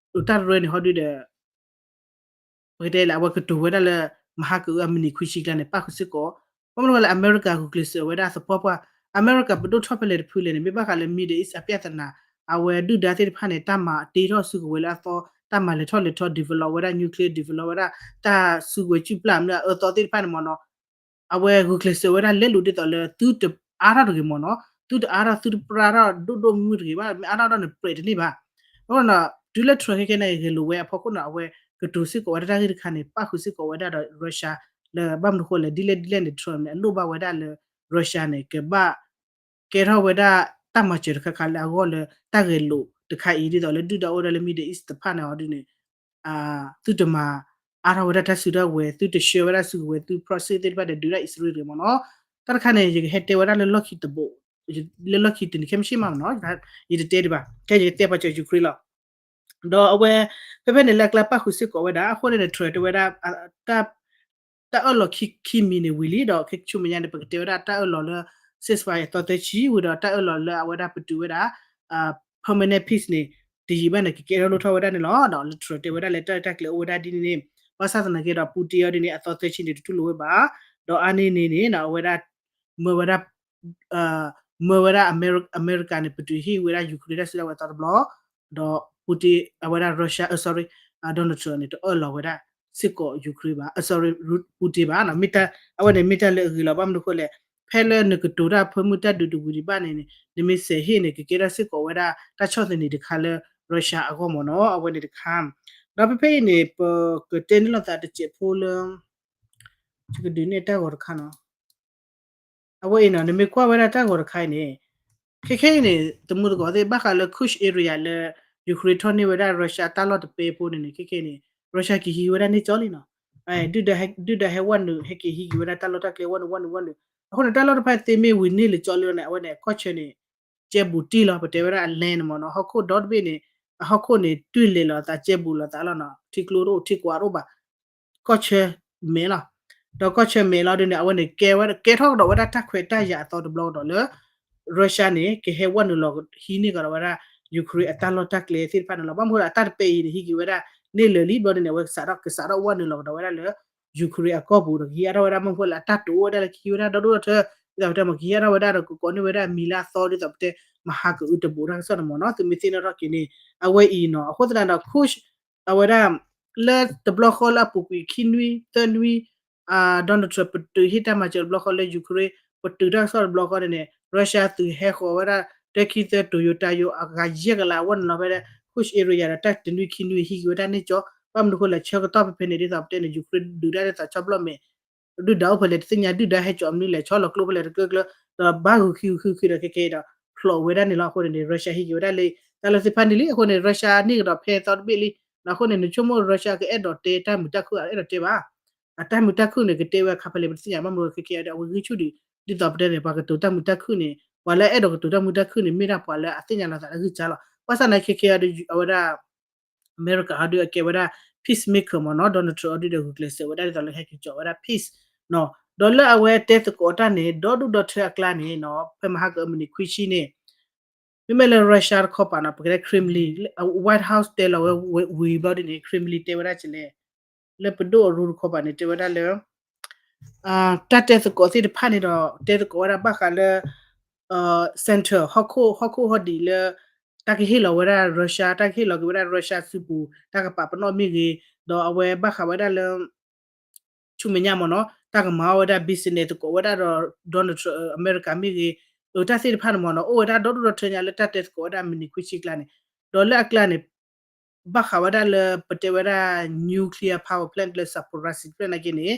တၢ်ရၢန့ၣ်ဟီဒုဒီး ပကတဲလၢအဝဲကတိၤဝဲဒၣ်လၢ မဟါကအုအမံးနံးခွံဆံကျါန့ၣ် ပၣ်ဃုာ်စ့ၢ်ကီး, ဘၣ်မနုၤဃိလဲၣ် အမဲရကၤဂုာ်ကျဲးစၢးဝဲဒၣ်သပှၢ်ပှၢ်, အမဲရကၤပဒိၣ်ထီၣ်ဖဲလဲၣ်တဖုလဲၣ်န့ၣ် မ့ၢ်ဘၣ်ဃးလၢ Middle East အပြဿနာ အဝဲဒုၣ်ဒါသ့ၣ်တဖၣ်န့ၣ် တၢ်မၤတ့ထီၣ်စုကဝဲၤလၢအသီ, တၢ်မၤလဲၤထီၣ်လဲၤထီ develop ဝဲဒၣ် nuclear develop ဝဲဒၣ် တၢ်စုကဝဲၤစုပျၢ်မနုၤအအၢသီသ့ၣ်တဖၣ်န့ၣ်မ့ၢ်နီၤ အဝဲဂုာ်ကျဲးစၢးဝဲဒၣ်လဲလိာ်ဒ်သိးလၢ သုတအါထီၣ်တဂ့ၤမ့ၢ်နီၤ, သုတအါထီၣ်သုတပြါထီၣ်ဒိၣ်ဒိၣ်မုၢ်တဂ့ၤဘၣ်, မ့ၢ်အါထီၣ်ဒီးန့ၣ် ပြဲးတန့ၢ်ဘၣ်. အဃိဒီး တုၤလၢ Trump ခဲခဲန့ၣ် ဂဲၤလိာ်ဝဲအဖီခိၣ်န့ၣ် အဝဲကတိၤစ့ၢ်ကီးဝဲဒၣ်တၢ်ဂ့ၢ်တခါန့ၣ် ပၣ်ဃုာ်စ့ၢ်ကီးဝဲဒၣ်ဒီး Russia လၢဘၣ်မနုၤဃိလဲၣ် ဒ်လဲၣ်ဒ်လဲၣ်န့ၣ် Trump န့ၣ် အလိၣ်ဘၣ်ဝဲဒၣ်လၢ Russia န့ၣ် ကဘၣ် ကဲထီၣ်ဝဲဒၣ်တၢ်မၤစၢၤတခါခါလၢအဂီၢ်လၢတၢ်ဂဲၤလိာ်တခါအံၤ ဒ်သိးလၢဒုၣ်ဒါအိၣ်ဝဲဒၣ်လၢ Middle East တဖၣ်န့ၣ်အီၤဒ်န့ၣ် သုတမၤအါထီၣ်ဝဲဒၣ်တၢ်စုတၢ်ကဝဲၤ, သုတဆှၢဝဲဒၣ်စုကဝဲၤ, သု proxy သ့ၣ်တဖၣ်ဒီးဒုးဒၣ်အံၣ်စရ့လးတဂ့ၤမ့ၢ်နီၤ. တၢ်တခါန့ၣ် ယကဟဲတဲဝဲဒၣ်လၢလီၢ်ခံတဘိ, လၢလီၢ်ခံတနံၤ ခဲမုၢ်ဆ့ၣ်မးမ့ၢ်နီၤ, ယတတဲဒံးဘၣ်, ခဲယကတဲပှၤစၢၤ Ukraine လီၤ. ဒီးအဝဲ ဖဲဖဲန့ၣ်လၢအကျါပၣ်ဃုာ်စ့ၢ်ကီးဝဲဒၣ် အဃိန့ၣ် Trump တဲဝဲဒၣ် တၢ်အၢၣ်လီၤခံ ခံမံၤန့ၣ်ဝံၤလံဒီး ခဲဆူမဲာ်ညါန့ၣ် ပကတဲဝဲဒၣ်တၢ်အၢၣ်လီၤလၢ ceasefire အသီသၢဆံဝံၤဒီး တၢ်အၢၣ်လီၤလၢအဝဲဒၣ်ပတုာ်ဝဲဒၣ် permanent peace န့ၣ် တယံာ်ဘၣ်န့ၣ် ကကဲထီၣ်လိၣ်ထီၣ်ဝဲဒၣ်န့ၣ်လီၤ. ဒီးလၢ Trump တဲဝဲဒၣ်လၢတၢ်ရဲၣ်တၢ်ကျဲၤအိၣ်ဝဲဒၣ်ဒ်န့ၣ်န့ၣ် ဘၣ်ဆၣ်သနာ်က့ဒီး Putin အီၤဒ်န့ၣ် အသီသၢဆံန့ၣ် တတူၢ်လိာ်ဝဲဘၣ်. ဒီးအါန့ၢ်န့ၣ်န့ၣ် အဝဲဒၣ် မၢဝဲဒၣ် မၢဝဲဒၣ်အမဲရကၤန့ၣ် ပတုာ်ဟ့ၣ်ဝဲဒၣ် Ukraine တၢ်စုတၢ်ဝဲၤအသီတဘျီ, ဒီး Putin အဝဲဒၣ် Russia အ sorry Donald Trump န့ၣ် တအၢၣ်လီၤဝဲဒၣ်စ့ၢ်ကီး Ukraine ဘၣ်, အ sorry Putin ဘၣ်, အဝဲန့ၣ်မ့ၢ်တၢ်လၢအဂ့ၤလီၤ. ဘၣ်မနုၤအဃိလဲၣ်, ဖဲလၢနကတိၤတၢ်ဖၢမုၢ်တၢ်ဒုးတဝံၤဒံးဘၣ်န့ၣ် နမ့ၢ်စဲးဟ့ၣ်န့ၣ် ကကဲထီၣ်စ့ၢ်ကီးဝဲဒၣ်တၢ်ဆီၣ်သနံးတခါလၢ Russia အဂီၢ်မ့ၢ်နီၤ, အဝဲန့ၣ်တခါ. ဒီးဖဲဖဲအံၤန့ၣ် ပကတဲန့ၢ်လိာ်သးတစဲးဖိလၢ ယကဒုးနဲၣ်တၢ်ဂီၤတခါနီၤ. အဝဲအံၤနီၤ နမ့ၢ်ကွၢ်ဝဲဒၣ်တၢ်ဂီၤတခါအံၤန့ၣ် ခဲခဲအံၤန့ၣ် သမူသကိးသ့ၣ် ဘၣ်ဃးလၢ Kursk area လၢ Ukraine ထီၣ်န့ၢ်ဝဲဒၣ် Russia တၢ်လီၢ်တပဲဖိန့ၣ်န့ၣ် ခဲခဲအံၤန့ၣ် Russia က့ၤဟံးဝဲဒၣ်န့ၢ်ကၠီလံနီၤ. ဒုၣ်ဒါဟဲ ဒုၣ်ဒါဟဲဝဲနုာ် ဟဲက့ၤဟံးက့ၤဝဲဒၣ်တၢ်လီၢ်တၢ်ကျဲဝဲနုာ်ဝဲနုာ်ဝဲနုာ်. အဃိန့ၣ် တၢ်လီၢ်တဖၣ်သ့မ့ၢ်ဝံၤန့ၢ်လၢကၠီလံန့ၣ် အဝဲန့ၣ် ကီၢ်ဆၢန့ၣ် ကဲဘူးတံၢ်လီၤ ပတဲဝဲဒၣ်အ land မ့ၢ်နီၤ, ဟီၣ်ခိၣ်ဒီတဘ့ၣ်န့ၣ် အဟီၣ်ခိၣ်န့ၣ် တွံၢ်လဲၤလိာ်သး ကဲဘူးလိာ်သးလီၤနီၤ, ထံကျိတအိၣ် ထံကွၢ်တအိၣ်ဘၣ်, ကီၢ်ဆၢမဲာ်လီၤ. ဒီးကီၢ်ဆၢမဲာ်လီၤဒ်န့ၣ် အဝဲန့ၣ် ကဲဝဲ ကဲထီၣ်ကဒီးဝဲဒၣ်တၢ်ခွဲးတၢ်ယာ်အသီတဘျီကဒီးလၢ Russia န့ၣ် ကဟဲဝဲနုာ်လီၤဟံးန့ၢ်ကဒီးဝဲဒၣ် Ukraine အတၢ်လီၢ်တၢ်ကျဲသ့ၣ်တဖၣ်န့ၣ်လီၤ. ဘၣ်မနုၤဃိလၢအတၢ်တပဲအံၤန့ၣ် ဟံးက့ၤဝဲဒၣ်န့ၢ်လၢာ်လံဘျီဒ်န့ၣ် အဝဲကစးထီၣ် ကစးထီၣ်ဝဲနုာ်လီၤကဒီးဝဲဒၣ်လၢ Ukraine အကီၢ်ပူၤဒီး ကဟံးအါထီၣ်ဝဲဒၣ် မ့ၢ်ဃိလၢအတၢ်တိာ်ဝဲဒၣ်လၢကဟံးဝဲဒၣ်ဒီဒိၣ်ဒီထၢ ဒ်သိးပတဲမ့ၢ် ကဟံးအါထီၣ်ဝဲဒၣ်ဒီး ကကိးန့ၢ်ဝဲဒၣ်မံၤလၢအသီ ဒ်သိးပတဲ မဟါကအုတဘူးတၢ်ကစီၣ်န့ၣ်မ့ၢ်နီၤ, သုမ့ၢ်သ့ၣ်နီၣ်ထီၣ်က့ၤန့ၣ် အဝဲအံၤနီၤ. အဃိသတးဒီး Kursk အဝဲဒၣ် လၢတဘျီဃီလၢအပူၤကွံာ်ခံနွံ သၢနွံ Donald Trump ပတုာ်ဟ့ၣ်တၢ်မၤစၢၤတဘျီဃီလၢ Ukraine ပတုာ်တၢ်ကစီၣ်တဘျီဃီန့ၣ်န့ၣ် Russia သုးဟဲဃီၤဝဲဒၣ် တၢ ခံ သၢ Toyota ယိၤ အဂၤယဲၢ်ကလး အဝဲနုာ်လီၤဖဲ Kursk area ဒီး တၢ်တနွံခံနွံ ဟံးက့ၤဝဲဒၣ်န့ၢ်ကၠီ, ဘၣ်မနုၤဃိလဲၣ် ဆၢကတီၢ်ဖဲဖဲန့ၣ် ဒ်သိးပတဲန့ၣ် Ukraine ဒုးဒၣ်ဒ်သိးဆီဘျီၣ်မဲာ် ဒုၣ်ဒါအိၣ်ဖဲလဲၣ်တသ့ၣ်ညါ, ဒုၣ်ဒါဟဲကၠီမနုၤလဲၣ် ဆီလီၤကျိဖဲလဲၣ်တကျၢကျၢ, ဒီးဘၣ်ဂုာ်ခံဂုာ်ခံဂုာ်ဒီး ခဲခဲဒီး ဖျိးဝဲဒၣ်န့ၣ်လီၤ. အဃိန့ၣ်န့ၣ် Russia ဟံးက့ၤဝဲဒၣ်လၢ တၢ်လၢသ့ၣ်တဖၣ်န့ၣ်လံ. အဃိန့ၣ် Russia န့ၢ်ကဒီးဖဲသီတဘ့ၣ်လံ. အဃိန့ၣ် နဆိကမိၣ် Russia ကအဲၣ်ဒိးတဲတၢ်မုာ်တၢ်ခုၣ် အအဲၣ်ဒိးတဲဘၣ်. အတၢ်မုာ်တၢ်ခုၣ်န့ၣ် ကတဲဝဲအခါဖဲလဲၣ် ပတသ့ၣ်ညါ, ဘၣ်မနုၤ ခဲခဲဒီး အဝဲဂံၢ်ဆူၣ်ဒံး ဒ်သိးပတဲန့ၣ် ပှၤကတိၤတၢ်မုာ်တၢ်ခုၣ်န့ၣ် ပှၤလၢအအဲၣ်ဒိးကတိၤတၢ်မုာ်တၢ်ခုၣ်န့ၣ် မ့ၢ်ဒၣ်ပှၤလၢအသ့ၣ်ညါလီၤသးလၢဂံၢ်စၢ်လီၤ. ဘၣ်ဆၣ်န့ၣ် ခဲခဲဒီး အဝဲဒၣ် အမဲရကၤဟီဒုးအကဲဝဲဒၣ် peacemaker မ့ၢ်နီၤ, Donald Trump ဟီဒုးဒီးဂုာ်ကျဲးစၢးဝဲဒၣ်ဒ်သိးလၢဟဲက့ၤကၠီဝဲဒၣ် peace နီၤ. ဒီးလၢအဝဲတဲသကိးတၢ်န့ၣ် ဒီဒူၣ်ဒီထၢအကျါန့ၣ်နီၤ, ဖဲမဟါကအမုၢ်နံၤခွံဆံန့ၣ် မ့မ့ၢ်လၢ Russia တခီပၤနီၤ ပကတဲ Kremlin, White House တဲလီၤဝဲဝံၤဘျီဒ်န့ၣ် Kremlin တဲဝဲဒၣ်ကလဲၣ်, လၢပဒိၣ်အရူတခီပၤန့ၣ် တဲဝဲဒၣ်လၢ တၢ်တဲသကိးသ့ၣ်တဖၣ်န့ၣ်ဒီး တဲသကိးဝဲဒၣ်ဘၣ်ဃးလၢ center ဟီၣ်ခိၣ် ဟီၣ်ခိၣ်ဟီၣ်ဒံးလၢ တၢ်ကဟ့ၣ်လီၤဝဲဒၣ် Russia, တၢ်ကဟ့ၣ်လီၤက့ၤဝဲဒၣ် Russia စုပူၤ တၢ်ကပာ်ပနီၣ်မ့ၢ်ဂ့ၤ, ဒီးအဝဲဘၣ်ဃးဝဲဒၣ်လၢ ဆူမဲာ်ညါမ့ၢ်နီၤ တၢ်ကမၤအီၣ်ဝဲဒၣ် business သကိးဝဲဒၣ်ဒီး Donald Trump အမဲရကၤမ့ၢ်ဂ့ၤ, အတၢ်သ့ၣ်တဖၣ်န့ၣ်မ့ၢ်နီၤ အိၣ်ဝဲဒၣ်ဒီဒူၣ်ဒီထၢညါလၢတၢ်တဲသကိးဝဲဒၣ်မုၢ်နံၤခွံဆံအကျါန့ၣ်, ဒီးလၢအကျါန့ၣ် ဘၣ်ဃးဝဲဒၣ်လၢပတဲဝဲဒၣ် nuclear power plant လၢ Zaporizhzhia ဖျၢၣ်နာ်က့န့ၣ်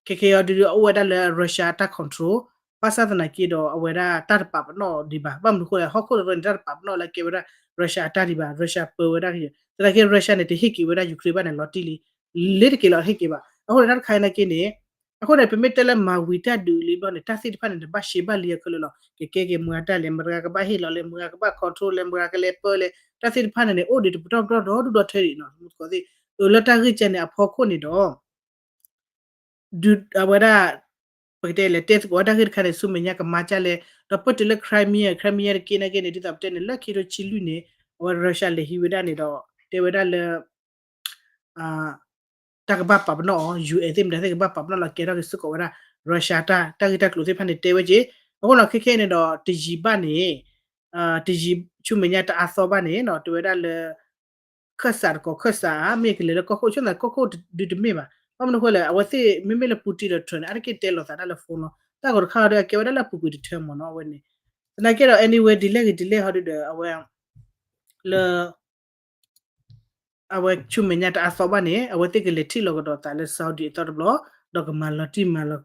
ခဲခဲအံၤဒုးဒုး အိၣ်ဝဲဒၣ်လၢ Russia အတၢ် control, ဘၣ်ဆၣ်သနာ်က့ဒီး အဝဲဒၣ်တၢ်တပာ်ပနီၣ်ဒံးဘၣ်. ဘၣ်မနုၤအဃိလဲၣ် ဟီၣ်ခိၣ်တရၢန့ၣ် တၢ်တပာ်ပနီၣ်လၢကဲဝဲဒၣ် Russia အတၢ်ဒံးဘၣ်, Russia ပၢဝဲဒၣ်ကယဲၢ်. သနာ်က့ Russia န့ၣ် တဟ့ၣ်က့ၤဝဲဒၣ် Ukraine ဘၣ်န့ၣ် လီၤတံၢ်လံ, လ့တက့ၤလီၤ တဟ့ၣ်က့ၤဘၣ်. အဃိန့ၣ် တၢ်တခါအံၤနာ်က့န့ၣ် အဃိန့ၣ် ပမ့ၢ်တဲလၢမၤဝံၤတၢ်ဒုးလံဘျီန့ၣ် တၢ်သ့ၣ်တဖၣ်န့ၣ် တဘၣ်ရှဲဘၣ်လံအခဲလၢာ်လီၤ. ကကဲက့ၤမတၤတၢ်လဲၣ်, မတၤကဘၣ်ဟ့ၣ်လီၤလဲၣ်, မတၤကဘၣ် control လဲၣ်, မတၤကလဲၤပၢလဲၣ်, တၢ်သ့ၣ်တဖၣ်န့ၣ်န့ၣ် အိၣ်ဒံးတပတီၢ်ပတီၢ်ဒီဒူၣ်ဒီထၢဒံးနီၤ. မူသကိးသ့ၣ် အၢ လၢတၢ်ဂ့ၢ်ကဲန့ၣ်အဖီခိၣ်န့ၣ်ဒီး ဒုးအဝဲဒၣ် ပကတဲလဲၤတဲသကိးဝဲတၢ်ဂ့ၢ်တခါန့ၣ် ဆူမဲာ်ညါကမၤကၢ်လဲၣ်, ဒီးပတုၤလၢ Crimea, Crimea တက့ၢ်နာ်က့န့ၣ် ဒ်သိးပတဲန့ၣ် လၢခံထိဆံလွံၢ်န့ၣ် အဝဲ Russia လဲၤဟံးဝဲဒၣ်န့ၣ်ဒီး တဲဝဲဒၣ်လၢ တၢ်ကဘၣ်ပာ်ပနီၣ်အီၤ ယူၢ်အဲၣ်သ့ၣ်မတၤသ့ၣ်ကဘၣ်ပာ်ပနီၣ်လီၤ ကဲထီၣ်က့ၤစ့ၢ်ကီးဝဲဒၣ် Russia တၢ် တၢ်ဂ့ၢ်တၢ်ကျိၤသ့ၣ်တဖၣ်န့ၣ် တဲဝဲက့ၤ. အဃိဒီးခဲခဲအံၤန့ၣ်ဒီး တယံာ်ဘၣ်န့ၣ် တယံာ်ဆူမဲာ်ညါတအါသီဘၣ်န့ၣ်နီၤ တဲဝဲဒၣ်လၢ ခၢၣ်စးတကိးခၢၣ်စးဧါ မ့ၢ်ကလဲၤလၢကီၢ်ခိၣ် ဆိကမိၣ်သးကီၢ်ခိၣ်ဒုးတမ့ၢ်ဘၣ်. ဘၣ်မနုၤအဃိလဲၣ် အဝဲသ့ၣ်မ့မ့ၢ်လၢ Putin ဒီး Trump န့ၣ် အါတက့ၢ်တဲလိာ်သးဒၣ်လၢ phone လီၤ. တၢ်ဂီၤတခါဒီး အကဲဝဲဒၣ်လၢအပူၤကွံာ်တထၢမ့ၢ်နီၤ အဝဲန့ၣ်. သနာ်က့ဒီး anyway ဒ်လဲၣ်ဂ့ၤဒ်လဲၣ်ဟီဒုဒီး အဝဲ လၢ အဝဲဆူမဲာ်ညါတအါသီဘၣ်န့ၣ် အဝဲသ့ၣ်ကလဲၤထံၣ်လီၤကဒီးသးလၢ Saudi အသီတဘျီ, ဒီးကမၤလီၤတံၢ်မၤလီၤ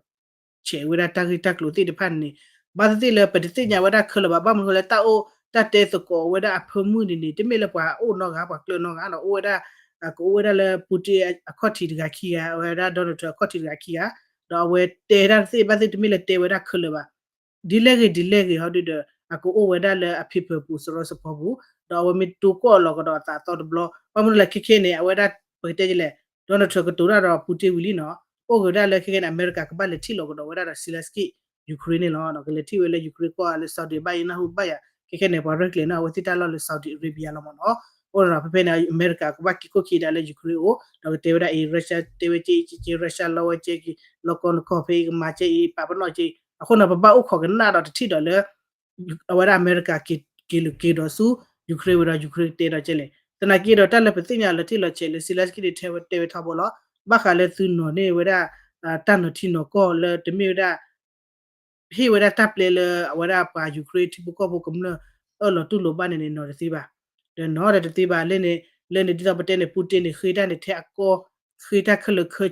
ဆဲးဝဲဒၣ်တၢ်ဂ့ၢ်တၢ်ကျိၤသ့ၣ်တဖၣ်န့ၣ်, ဘၣ်သ့ၣ်သ့ၣ်လၢပတသ့ၣ်ညါဝဲဒၣ်ခဲလၢာ်ဘၣ်. ဘၣ်မနုၤအဃိလဲၣ် တၢ်အိၣ်တၢ်တဲသကိးဝဲဒၣ်အဖၢမုၢ်န့ၣ်န့ၣ် တမ့ၢ်လၢပှၤအိၣ်နီတဂၤ ပှၤကျၢၤနီတဂၤဒီး အိၣ်ဝဲဒၣ် ကအိၣ်ဝဲဒၣ်လၢ Putin အခီၣ်ထံးတဂၤခံဂၤ ဝဲဒၣ် Donald Trump အခီၣ်ထံးတဂၤခံဂၤ, ဒီးအဝဲတဲတၢ်သ့ၣ်ဘၣ်သ့ၣ်တမ့ၢ်လၢတဲဝဲဒၣ်ခဲလၢာ်ဘၣ်. ဒ်လဲၣ်ဂ့ၤဒ်လဲၣ်ဂ့ၤဟီဒုဒီး အကအိၣ်ဝဲဒၣ်လၢအ paper ပူၤ စရီစဖီပူၤ, ဒီးအဝဲမ့ၢ်တိၢ်ကီၢ်လီၤကဒီးအသးအသီတဘျီ, ဘၣ်မနုၤလဲၣ်ခဲခဲန့ၣ် အဝဲဒၣ် ပကတဲလဲၣ် Donald Trump ကတိၤတၢ်ဒီး Putin ဝံၤလံနီၤ, အိၣ်ဂ့ၤဒၣ်လၢခဲခဲန့ၣ် အမဲရကၤကဘၣ်လဲၤထံၣ်လီၤကဒီးဝဲဒၣ်ဒီး Zelensky Ukraine န့ၣ်လီၤ. ဒီးကလဲၤထံၣ်ဝဲလၢ Ukraine ကီၢ်လၢ Saudi ဘၣ်ယံၤ နၢ်ဟူဘၣ်ယၤ ခဲခဲန့ၣ် ပှၤရဲၣ်ကျဲၤန့ၢ်အဝဲသ့ၣ်တၢ်လီၢ်လၢ Saudi Arabia လီၤမ့ၢ်နီၤ. အိၣ်ဒီးဖဲဖဲန့ၣ် အမဲရကၤကဘၣ်က့ၤခိၣ်ခံးဒၣ်လၢ Ukraine အအိၣ်, ဒီးကတဲဝဲဒၣ်အံၤ Russia တဲဝဲက့ၤ Russia လီဝဲက့ၤ လီၤကီၢ်နကီၢ်ဖဲအံၤ ကမၤကဲအံၤ ပာ်ပနီၣ်က့ၤ, အဃိန့ၣ် ပဘၣ်အိၣ်ခိးကနၣ်ဒီးတထံၣ်ဒီးလၢ အဝဲဒၣ်အမဲရကၤက့ၤလၢက့ၤဒီးဆူ Ukraine ဝံၤဒီး Ukraine ကတဲဒီးကဲလဲၣ်. သနာ်က့ဒီး တၢ်လၢပသ့ၣ်ညါလီၤတံၢ်လီၤဆဲးလၢ Zelensky န့ၣ် တဲဝဲထီဘိလီၤ. ဘၣ်ဃးလၢသုနီၤန့ၢ်ဝဲဒၣ် တၢ်နီၤထံနီၤကီၢ်လၢတမ့ၢ်ဝဲဒၣ် ဟ့ၣ်ဝဲဒၣ်တၢ်ပျဲလၢအဝဲဒၣ်ပှၤ Ukraine ထံဖိကီၢ်ဖိကမျၢၢ် အၢၣ်လီၤတူၢ်လိာ်ဘၣ်န့ၣ်န့ၣ် နီၤတသ့ဘၣ်. ဒီးနီၤဒီးတသ့ဘၣ်လၢန့ၣ် လၢန့ၣ်ဒ်သိးပတဲန့ၣ် Putin န့ၣ် ဃ့တၢ်န့ၣ်ထဲအကီၢ်, ဃ့တၢ်ခဲလၢာ်ခဲဆ့,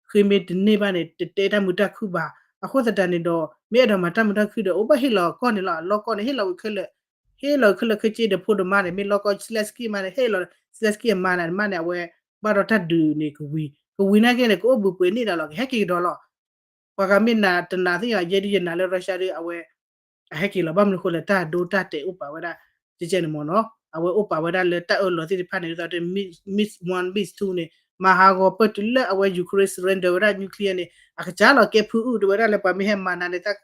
ဃ့မ့ၢ်တန့ၢ်ဘၣ်န့ၣ် တတဲတၢ်မုာ်တၢ်ခုၣ်ဘၣ်. အဃိသတးန့ၣ်ဒီး မ့ၢ်အဲၣ်ဒိးမၤတၢ်မုာ်တၢ်ခုၣ်ဒီး အိၣ်ဘၣ်ဟ့ၣ်လီၤကီၢ်န့ၣ်လီၤ, လီၢ်ကီၢ်န့ၣ် ဟ့ၣ်လီၤဝံၤခဲလၢာ်, ဟ့ၣ်လီၤခဲလၢာ်ခဲဆ့ဒီး ဖိဒိၣ်မါန့ၣ် မ့ၢ်လီၢ်ကီၢ် Zelensky မါန့ၣ် ဟ့ၣ်လီၤ Zelensky အမါန့ၣ် မါန့ၣ် အဝဲ ဘၣ်ဒီးတၢ်ဒုးန့ၣ်ကဝံၤ, ကဝံၤနာ်က့န့ၣ် ကအိၣ်ဘှံးပှဲၤန့ၢ်ဒၣ်လီၤ, ကဟဲက့ၤကဒီးလီၤ. ပှၤဂၤမ့ၢ်နာ်တနာ်သ့ၣ်ညါ ယဲဒုးယနာ်လၢ Russia ဒုး အဝဲ အဟဲက့ၤလီၤ. ဘၣ်မနုၤအဃိလဲၣ် တၢ်ဒိတၢ်တဲာ်အိၣ်ပာ်ဝဲဒၣ် ကဲကဲန့ၣ်မ့ၢ်နီၤ, အဝဲအိၣ်ပာ်ဝဲဒၣ်လၢတၢ်အၢၣ်လီၤသ့ၣ်တဖၣ်န့ၣ် ဒ်သိး Missile One, Missile Two န့ၣ် မၤဟးဂီၤပၢၢ်တုၤလၢအဝဲ Ukraine surrender ဝဲဒၣ် nuclear န့ၣ် အကစၢ်လီၤ ကဲဖုအုၣ်တဝဲဒၣ်လၢပှၤမ့ၢ်ဟဲမၤနၤန့ၣ် တၢ်က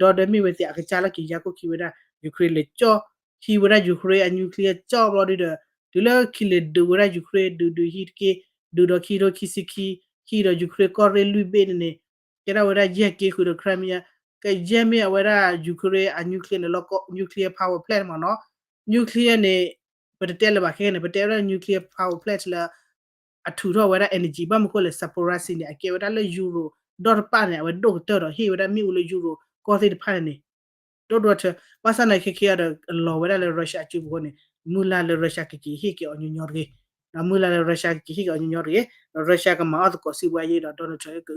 ဒီဒီမ့ၢ်ဝဲသ့ၣ် အကစၢ်လီၤက့ၤယါကိၣ်ခံဝဲဒၣ် Ukraine လဲၤကၠီ ဟံးဝဲဒၣ် Ukraine အ nuclear ကၠီဘျီဒုဒီး တုၤလၢခံလဲၤဒုးဝဲဒၣ် Ukraine ဒုးဒုးဟံးတက့ၢ်, ဒုးဒီးခံထိခံဆံခံ, ဟံးဒီး Ukraine ကီၢ်ရ့ၣ်လွံၢ်ဘ့ၣ်န့ၣ်န့ၣ် ကဲထီၣ်ဝဲဒၣ်ယဲၢ်က့ဃုာ်ဒီး Crimea, ကယဲၢ်မ့ၢ်အဝဲဒၣ် Ukraine အ nuclear န့ၣ်လီၤ nuclear power plant မ့ၢ်နီၤ, nuclear န့ၣ် ပတတဲလၢၤဘၣ်ခဲကဲန့ၣ် ပတဲဝဲဒၣ် nuclear power plant လၢ အထုးထီၣ်ဝဲဒၣ် energy ဘၣ်မနုၤအဃိလဲၣ် Zaporizhzhia န့ၣ် အကဲဝဲဒၣ်လၢ Europe ဒီတပၤန့ၣ် အဝဲဒိၣ်ကတၢၢ်ဒီးဟ့ၣ်ဝဲဒၣ်မ့ၣ်အူလၢ Europe ကီၢ်သ့ၣ်တဖၣ်န့ၣ်န့ၣ် ဒိၣ်ဒိၣ်ထၢ ဘၣ်ဆၣ်သနာ်က့ခဲကဲဒီး အလီၤဝဲဒၣ်လၢ Russia အစုပူၤအဃိန့ၣ် မုၢ်လၢ်လၢ Russia ကက့ၤဟ့ၣ်က့ၤအီၤညီညီတဂ့ၤ, ဒီးမုၢ်လၢ်လၢ Russia ကက့ၤဟ့ၣ်က့ၤအီၤညီညီတဂ့ၤ, ဒီး Russia ကမၤအီၣ်သကိးစံးဝဲအံၤဒီး Donald Trump က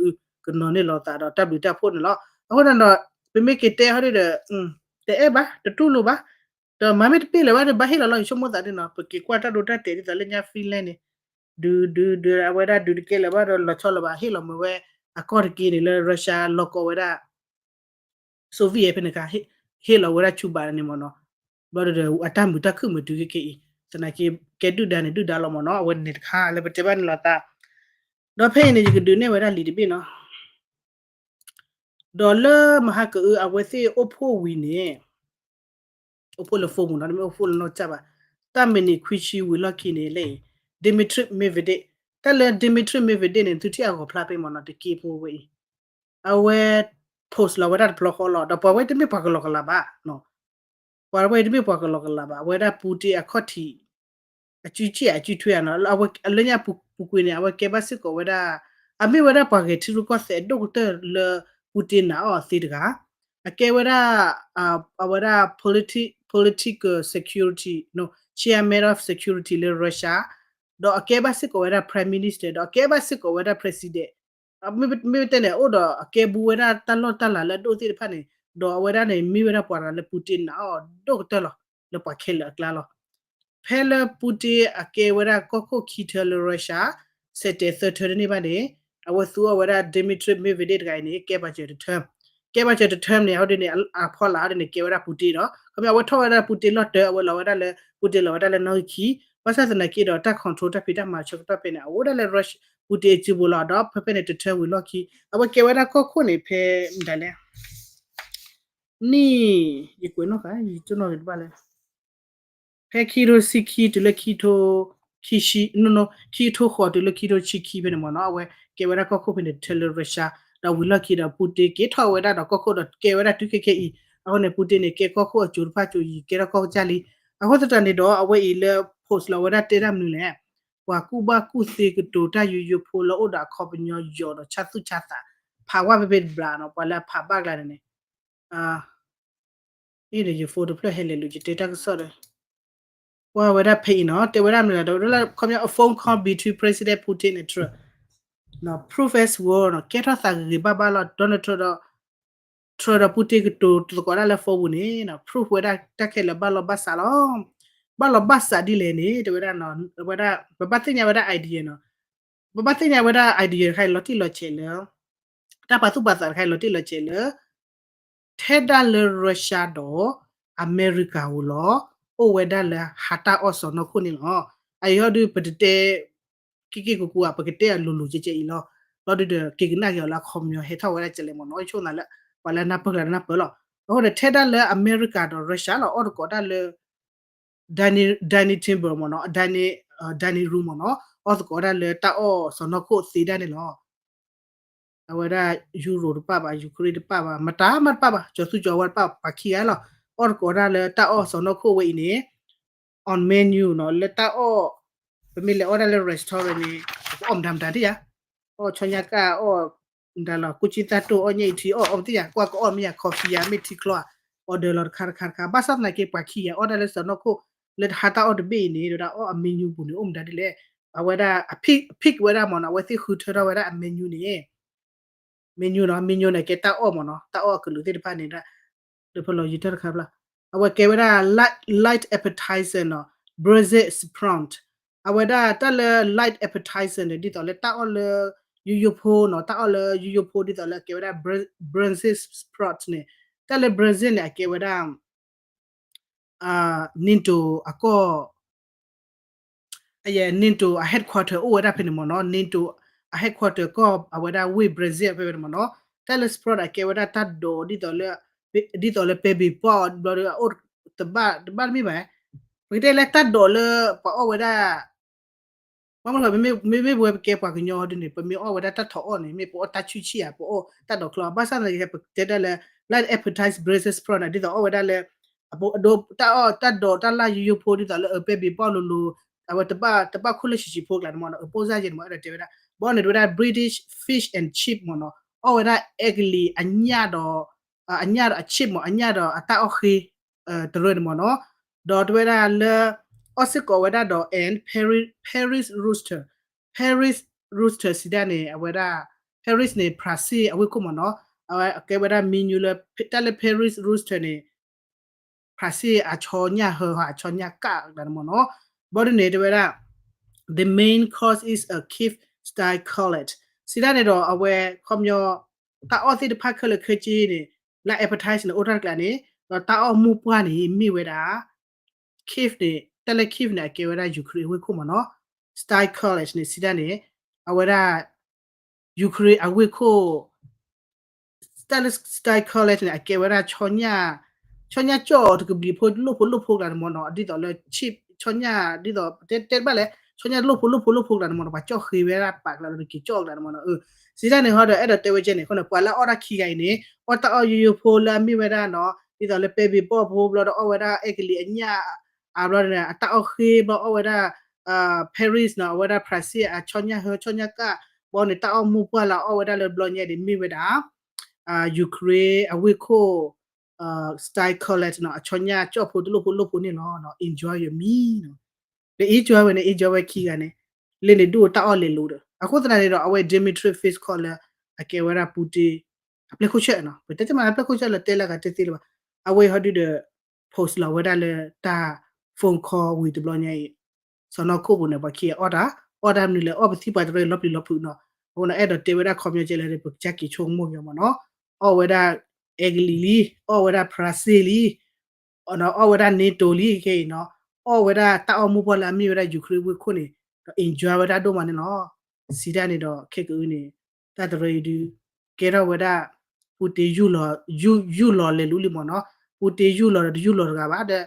ကနီၤန့ၢ်လီၤသးဒီးတၢ်ဘျုးတၢ်ဖှိၣ်န့ၣ်လီၤ. အဃိန့ၣ်ဒီး ပမ့ၢ်က့ၤတဲဟီဒုဒီး တအဲၣ်ဘၣ် တတူၢ်လိာ်ဘၣ်, ဒီးမၤမ့ၢ်တပ့ၢ်လၢၤဘၣ်ဒီး ဘၣ်ဟ့ၣ်လီၤလီၤ ယဆိကမိၣ်သးဒ်နီၤ ပက့ၤကွၢ်တၢ်ဒိတၢ်တဲာ်ဒ်သိးလၢညါ Finland န့ၣ် ဒုးဒုးဒုး အဝဲဒၣ်ဒုးတကဲလၢၤဘၣ်ဒီးလီၤဆီလၢၤဘၣ် ဟ့ၣ်လီၤမ့ၢ်ဝဲ အကီၢ်တက့ၢ်န့ၣ်လၢ Russia လီၤကီဝဲဒၣ် Soviet ဖဲန့ၣ်အခါ ဟ့ၣ်လီၤဝဲဒၣ် Cuba န့ၣ်မ့ၢ်နီၤ, ဘျီဒီး အတၢ်မုာ်တၢ်ခုၣ်မုာ်တုၤခဲကဲအံၤ သနာ်က့ ကဲဒုၣ်ဒါန့ၣ် ဒုၣ်ဒါလီၤမ့ၢ်နီၤ အဝဲန့ၣ်တခါလၢပတဲဘၣ်န့ၣ်လီၤသး, ဒီးဖဲအံၤန့ၣ် ယကဒုးနဲၣ်ဝဲဒၣ်လံာ်တဘ့ၣ်နီၤ, ဒီးလၢမဟါကအု အဝဲသ့ၣ်အိၣ်ဖှိၣ်ဝံၤန့ၣ် အိၣ်ဖှိၣ်လၢ phone ပူၤနီၤ, တမ့ၢ်အိၣ်ဖှိၣ်လၢနီၢ်ကစၢ်ဘၣ်. တၢ်မံးနံးခွံဆံဝံၤလီၢ်ခံန့ၣ် လၢအံၤ Dmitry Medvedev, တၢ်လၢ Dmitry Medvedev န့ၣ် သုထံၣ်အဂီၤဖျါဖဲမ့ၢ်နီၤ, တက့ၢ်ဖိဝဲအံၤ, အဝဲ post လီၤဝဲဒၣ်တဘျီဃီလီၤ. ဒီးပှၤဝဲတမ့ၢ်ပှၤကလီကလးဘၣ်, ပှၤဝဲတမ့ၢ်ပှၤကလီကလးဘၣ်, အဝဲဒၣ် Putin အခီၣ်ထံး အစုစ့ၣ်အစုထွဲဧါနီၤ, အဝဲလၢညါပူၤကွံာ်န့ၣ် အဝဲကဲဘၣ်စ့ၢ်ကီးဝဲဒၣ်, အမ့ၢ်ဝဲဒၣ်ပှၤဂဲၤထံရူၢ်ကီၢ်သဲးအဒိၣ်ကတၢၢ်လၢ Putin နာ်အီၤသ့တဂၤ, အကဲဝဲဒၣ်, အဝဲဒၣ် politi-, political security, chairman of security လၢ Russia, ဒီးအကဲဘၣ်စ့ၢ်ကီးဝဲဒၣ် prime minister, ဒီးအကဲဘၣ်စ့ၢ်ကီးဝဲဒၣ် president, မ့ၢ်တဲန့ၣ် အိၣ်ဒီးအကဲဘူးဝဲဒၣ်တၢ်လီၢ်တၢ်လၤလၢအဒိၣ်သ့ၣ်တဖၣ်န့ၣ်, ဒီးအဝဲဒၣ်န့ၣ် မ့ၢ်ဝဲဒၣ်ပှၤတဂၤလၢ Putin နာ်အီၤဒိၣ်ကတၢၢ်လီၤ, လၢပှၤခဲလၢာ်အကျါလီၤ. ဖဲလၢ Putin အကဲဝဲဒၣ်ကီၢ်ခိၣ်ခံထၢလၢ Russia, ဆဲးတဲာ်သၢထၢတန့ၢ်ဘၣ်န့ၣ်, အဝဲသူအီၤဝဲဒၣ် Dmitry Medvedev တဂၤအံၤန့ၣ် ကဲပာ်စၢၤတ term, ကဲပာ်စၢၤတ term န့ၣ် အဝဲဒ်န့ၣ် အဖီလာ်အဝဲဒ်န့ၣ် ကဲဝဲဒၣ် Putin ဒီး ခီပညီ အဝဲထီၣ်ဝဲဒၣ် Putin လီၢ်တၢ် အဝဲလီၤဝဲဒၣ်လၢ Putin လီၤဝဲဒၣ်လၢနီၣ်ဂံၢ်ခံ, ဘၣ်ဆၣ်သနာ်က့ဒီး တၢ် control တၢ်ဖံးတၢ်မၤဆၢကတီၢ်ဖဲန့ၣ် အအိၣ်ဒၣ်လၢ Russia, Putin အစုပူၤလီၤ. ဒီးဖဲဖဲန့ၣ် တ term ဝံၤလီၢ်ခံ အဝဲကဲဝဲဒၣ်ကီၢ်ခိၣ်န့ၣ် ဖဲမတၤလဲၣ် နံၣ်, ယကွဲးနီၣ်ဃာ် ယတိၢ်နီၣ်ဂ့ၤတဘၣ်လၢ ဖဲခံကထိဆံခံတုၤလၢခံကထိခံဆံ, ခံကထိဃိးတုၤလၢခံကထိဆံခံဖဲန့ၣ်မ့ၢ်နီၤ, အဝဲကဲဝဲဒၣ်ကီၢ်ခိၣ်ဖဲန့ၣ် တထၢလၢ Russia, ဒီးဝံၤလီၢ်ခံဒီး Putin က့ၤထီၣ်ဝဲဒၣ်ဒီးကီၢ်ခိၣ်ဒီးကဲဝဲဒၣ်တုၤခဲခဲအံၤ, အဃိန့ၣ် Putin န့ၣ် ကဲကီၢ်ခိၣ်အစိၤတဖၣ်စိၤအံၤ ကဲထီၣ်ကီၢ်ကစၢ်လံ. အဃိသတးန့ၣ်ဒီး အဝဲအံၤလၢ post လီၤဝဲဒၣ်တဲတၢ်မနုၤလဲၣ်, ပှၤကူၣ်ဘၣ်ကူၣ်သ့ကတိၤတၢ်ယူးယီၣ်ဖိလၢအိၣ်ဒီးအခီပညီယီၤဒီးဆၣ်သူၣ်ဆၣ်သး ဖးဝဲဖဲဖဲတဘျီနီၤ, ပှၤလၢအဖးဘၣ်ကျါန့ၣ်န့ၣ် အ့ၣ်ဒီးယ phone တဖျၢၣ်ဟဲလဲၤလူၤ ယတဲတၢ်ကစီၣ်ဒီး ကွၢ်ဝဲဒၣ်ဖဲအံၤနီၤ, တဲဝဲဒၣ်မနုၤလဲၣ်, တဲဝဲဒၣ်လၢခီပညီ a phone call between President Putin and Trump, proof as world နီၤ, ကဲထီၣ်သးဂ့ၤဂ့ၤဘၣ်ဘၣ်လီၤ. Donald Trump ဒီး Trump ဒီး Putin ကတိၤသကိးဒၣ်လၢ phone ပူၤန့ၣ် proof ဝဲဒၣ်တၢ်ခဲလၢာ်ဘၣ်လီၤဘၣ်စးလီၤ. ဘၣ်လီၤဘၣ်စးဒ်လဲၣ်န့ၣ် တဲဝဲဒၣ် ဝဲဒၣ် ပဘၣ်သ့ၣ်ညါဝဲဒၣ် idea နီၤ, ပဘၣ်သ့ၣ်ညါဝဲဒၣ် idea တခါအံၤလီၤတံၢ်လီၤဆဲးလၢ တၢ်ပာ်သူၣ်ပာ်သးတခါအံၤလီၤတံၢ်လီၤဆဲးလၢ ထဲဒၣ်လၢ Russia ဒီး အမဲရကၤဧိၤလီၤ, အိၣ်ဝဲဒၣ်လၢဟးတၢ်အီၣ်စီၢ်နီၤခိၣ်န့ၣ်လီၤ. အအံၤဟီဒုး ပတတဲ က့ၢ်က့ၢ်ကူကူဧါ, ပကတဲအလိၤလိၤကဲကဲအံၤလီၤ. လီၤဒုးဒီး က့ၤကနၣ်က့ၤအီၤလၢအခီပညီဟဲထီၣ်ဝဲဒၣ်ကလဲၣ်မ့ၢ်နီၤ, ဆိၣ်နၤလၢ ပှၤလၢနၢ်ပၢၢ်ကျါလၢနၢ်ပၢၢ်လီၤ. အဃိန့ၣ် ထဲဒၣ်လၢအမဲရကၤဒီး Russia လီၤ, အီၣ်သကိးဒၣ်လၢ dining, dining table မ့ၢ်နီၤ, dining, dining room မ့ၢ်နီၤ, အီၣ်သကိးဒၣ်လၢတၢ်အီၣ်စီၢ်နီၤခိၣ်သ့ဒၣ်န့ၣ်လီၤ. အဝဲဒၣ် ယူရိၤတပၣ်ဘၣ်, ယူၤခရ့ၣ်တပၣ်ဘၣ်, မတၤမးတပၣ်ဘၣ်, ကၠီၤသူကၠီၤဝါတပၣ်, ပှၤခံဂၤလီၤ. အီၣ်သကိးဒၣ်လၢတၢ်အီၣ်စီၢ်နီၤခိၣ်ဝဲအံၤန့ၣ် on menu နီၤ, လၢတၢ်အီၣ်, ပမ့ၢ်လဲၤအီၣ်ဒၣ်လၢ restaurant န့ၣ် ပကအီၣ်မတၤမတၤဒ်ယၤ, အီၣ်ဆီညါကၣ်, အီၣ်မတၤလီၤ, ကူကၠံသၣ်တိၢ်, အီၣ်ညၣ်အံၤထံ, အီၣ်အီၣ်မ့ၢ်ယၤ coffee ယၤ မ့ၢ်ထံချီဧါ, order လီၤတခါတခါတခါ. ဘၣ်ဆၣ်သနာ်က့ ပှၤခံဂၤအီၣ်ဒၣ်လၢစီၢ်နီၤခိၣ် လၢဟးတၢ်အီၣ်တဘ့ၣ်အံၤန့ၣ် ဒ်ဝဲဒၣ်အီၣ်အ menu ပူၤန့ၣ် အိၣ်မတၤဒ်လဲၣ်. အဝဲဒၣ်အ pick, pick ဝဲဒၣ်မ့ၢ်နီၤ, အဝဲသ့ၣ်ဃုထၢထီၣ်ဝဲဒၣ်အ menu န့ၣ် menu နီၤ, menu န့ၣ် ကဲတၢ်အီၣ်မ့ၢ်နီၤ, တၢ်အီၣ်အကလုာ်သ့ၣ်တဖၣ်န့ၣ်ဒၣ်, ဒီးဖဲလီၤယံၤတၢ်တခါဖျါ, အဝဲကဲဝဲဒၣ် light, light appetizer နီၤ, Brussels sprout, အဝဲဒၣ်တၢ်လၢ light appetizer န့ၣ် ဒ်သိးလၢတၢ်အီၣ်လၢ ယိယိဖိနီၤ, တၢ်အီၣ်လၢယိယိဖိဒ်သိးလၢအကဲဝဲဒၣ် Brussels sprout န့ၣ်, တၢ်လၢ Brussels န့ၣ် အကဲဝဲဒၣ် NATO အကီၢ် အယဲ NATO အ headquarter အိၣ်ဝဲဒၣ်ဖဲန့ၣ်မ့ၢ်နီၤ, NATO အ headquarter ကီၢ်အဝဲဒၣ်ဝ့ၢ် Brussels ဖဲဖဲန့ၣ်မ့ၢ်နီၤ, တၢ်လၢ sprout အကဲဝဲဒၣ်တၢ်ဒိးဒ်သိးလၢ, ဒ်သိးလၢပဲဘ့ၣ်ပီၣ်ဘျီဒီး အအိၣ်တဘၣ်တဘၣ်တမ့ၢ်ဘၣ်, ပကတဲလၢတၢ်ဒိးလၢပှၤအီၣ်ဝဲဒၣ် ဘၣ်မနုၤ မ့မ့ၢ်ပဝဲပကဲပှၤကညီဒ်န့ၣ် ပမ့ၢ်အီၣ်ဝဲဒၣ်တၢ်ထီၣ်အီၣ်န့ၣ် မ့ၢ်ပအီၣ်တၢ်ဆူၣ်ဆံၣ်ဧါ, ပအီၣ်တၢ်ဒိးချီ, ဘၣ်ဆၣ်သနာ်က့ ပတဲတၢ်လၢ light appetizer Brussels sprout န့ၣ် ဒ်သိးအီၣ်ဝဲဒၣ်လၢ အဒိ တၢ်အီၣ်တၢ်ဒိးတၢ်လၢယိယိဖိဒ်သိးလၢ အပဲဘ့ၣ်ပီၣ်လိၤလိၤ, အဝဲတဘၣ် တဘၣ်ခိၣ်လၢဆံးဆံးဖိကျါန့ၣ်မ့ၢ်နီၤ, အပိၢ်စၢ်ယဲၢ်န့ၣ်မ့ၢ် အဲၣ်ဒိးတဲဝဲဒၣ်, ဘၣ်န့ၣ် တဝဲဒၣ် British fish and chip မ့ၢ်နီၤ, အီၣ်ဝဲဒၣ်အဲကလံးအညၣ်ဒီး အညၣ်ဒီးအ chip မ့ၢ် အညၣ်ဒီးအတၢ်အီၣ်ဃ့ တရၢန့ၣ်မ့ၢ်နီၤ, ဒီးတဝဲဒၣ်လၢ အီၣ်စ့ၢ်ကီးဝဲဒၣ်ဒီး and Paris, Paris rooster, Paris rooster စံးဒၣ်န့ၣ် အဝဲဒၣ် Paris န့ၣ် ဖရၣ်စ့ၣ်အဝ့ၢ်ခိၣ်မ့ၢ်နီၤ, အဝဲကဲဝဲဒၣ် menu လၢ တၢ်လၢ Paris rooster န့ၣ် ဖရၣ်စ့ၣ်အဆီညၣ်ဟၢဟး အဆီညၣ်ကၣ်တဂၤန့ၣ်မ့ၢ်နီၤ, ဘၣ်ဒ်န့ၣ် တဝဲဒၣ် the main course is a Kiev style cutlet စံးဒၣ်န့ၣ်ဒီး အဝဲခီပညီ တၢ်အီၣ်သ့ၣ်တဖၣ်ခဲလၢာ်ခဲဆ့န့ၣ် လၢ appetizer န့ၣ် အိၣ်တၢ်တကျါန့ၣ် ဒီးတၢ်အီၣ်မိၢ်ပှၢ်န့ၣ် မ့ၢ်ဝဲဒၣ် Kyiv န့ၣ် တၢ်လၢ Kyiv န့ၣ် အကဲဝဲဒၣ် Ukraine အဝ့ၢ်ခိၣ်မ့ၢ်နီၤ, style cutlet န့ၣ် စံးဒၣ်န့ၣ် အဝဲဒၣ် Ukraine အဝ့ၢ်ခိၣ် တၢ်လၢ style cutlet န့ၣ် အကဲဝဲဒၣ်ဆီညၣ် ဆီညၣ်ကၠီၣ်အီၤတကဘျံးဖိလိၣ်ဖိလိၣ်ဖိကျါန့ၣ်မ့ၢ်နီၤ, ဒ်သိးလၢ ဆီညၣ်ဒ်သိး တဲတဲတဘၣ်လဲၣ်, ဆီညၣ်လိၣ်ဖိလိၣ်ဖိလိၣ်ဖိကျါန့ၣ်မ့ၢ်နီၤ, ပှၤကၠီၣ်ဃ့ဝဲဒၣ်ပာ်ကျါလၢတက့ၤကၠီၣ်ကျါန့ၣ်မ့ၢ်နီၤ, စံးတၢ်န့ၣ်ဟီဒီး အဲၣ်ဒိးတဲဝဲကဲန့ၣ် အဃိန့ၣ် ပှၤလၢအအီၣ်တၢ်ခံဂၤအံၤန့ၣ် အီၣ်တၢ်အီၣ်ယိယိဖိလၢအမ့ၢ်ဝဲဒၣ်နီၤ, ဒ်သိးလၢပဲဘ့ၣ်ဘီၣ်ဖိဘျီဒီးအီၣ်ဝဲဒၣ်အဲကလံးအညၣ် အဘျီန့ၣ် အတၢ်အီၣ်ဃ့ဘျီအီၣ်ဝဲဒၣ် Paris နီၤ, အဝဲဒၣ် Paris အဆီညၣ်ဟၢဆီညၣ်ကၣ်, ဘျီန့ၣ် တၢ်အီၣ်မိၢ်ပှၢ်လၢအအီၣ်ဝဲဒၣ်လၢဘျီညါဒ်မ့ၢ်ဝဲဒၣ် Ukraine အဝ့ၢ်ခိၣ် style collection နီၤ, အဆီညၣ်ကၠီၣ်ဖိတလိၣ်ဖိလိၣ်ဖိန့ၣ်လီၤ, enjoy your meal နီၤ, ဒီး enjoy ဝဲန့ၣ် enjoy ဝဲခံဂၤန့ၣ် လၢန့ၣ်ဒိၣ်တၢ်အီၣ်လဲၤလိၤဒီး အဃိသတးန့ၣ်ဒီး အဝဲ Dmitry Peskov လၢ အကဲဝဲဒၣ် Putin အပျဲၢ်ခိၣ်ဆၢနီၤ, ပတဲတမ့ၢ်အပျဲၢ်ခိၣ်ဆၢလၢတဲလၢအဂၤတသ့လၢၤဘၣ်, အဝဲဟီဒုဒီး post လီၤဝဲဒၣ်လၢတၢ် phone call ဝံၤတဘျီညါအံၤ စီၤနီၢ်ခိၣ်ပူၤန့ၣ် ပှၤခံဂၤအီၣ်တၢ်, အီၣ်တၢ်မနုၤလဲၣ်, အီၣ်ပသံပှၤတရၢလီၤပျံၤလီၤဖုးနီၤ, အဃိန့ၣ် အဲၣ်ဒိးတဲဝဲဒၣ်ခီပညီကဲလၢပကစၢ်က့ၤဆိကမိၣ်က့ၤမ့ၢ်နီၤ, အီၣ်ဝဲဒၣ်အဲကလံးလံ, အီၣ်ဝဲဒၣ် Paris လံ အီၣ်ဝဲဒၣ် NATO လံခဲအံၤနီၤ, အီၣ်ဝဲဒၣ်တၢ်အီၣ်မိၢ်ပှၢ်လၢအမ့ၢ်ဝဲဒၣ် Ukraine ဝ့ၢ်ခိၣ်န့ၣ် ဒီး enjoy ဝဲဒၣ်ဒိၣ်မးန့ၣ်လီၤ. စံးတၢ်န့ၣ်ဒီးခဲကနံၣ်အံၤန့ၣ် တၢ်တရၢအံၤဒုး ကဲထီၣ်ဝဲဒၣ် Putin ယူၢ်လီၤလဲၤလူလံမ့ၢ်နီၤ, Putin ယူၢ်လီၤဒီးတယူၢ်လီၤတဂၤဘၣ်ဒီး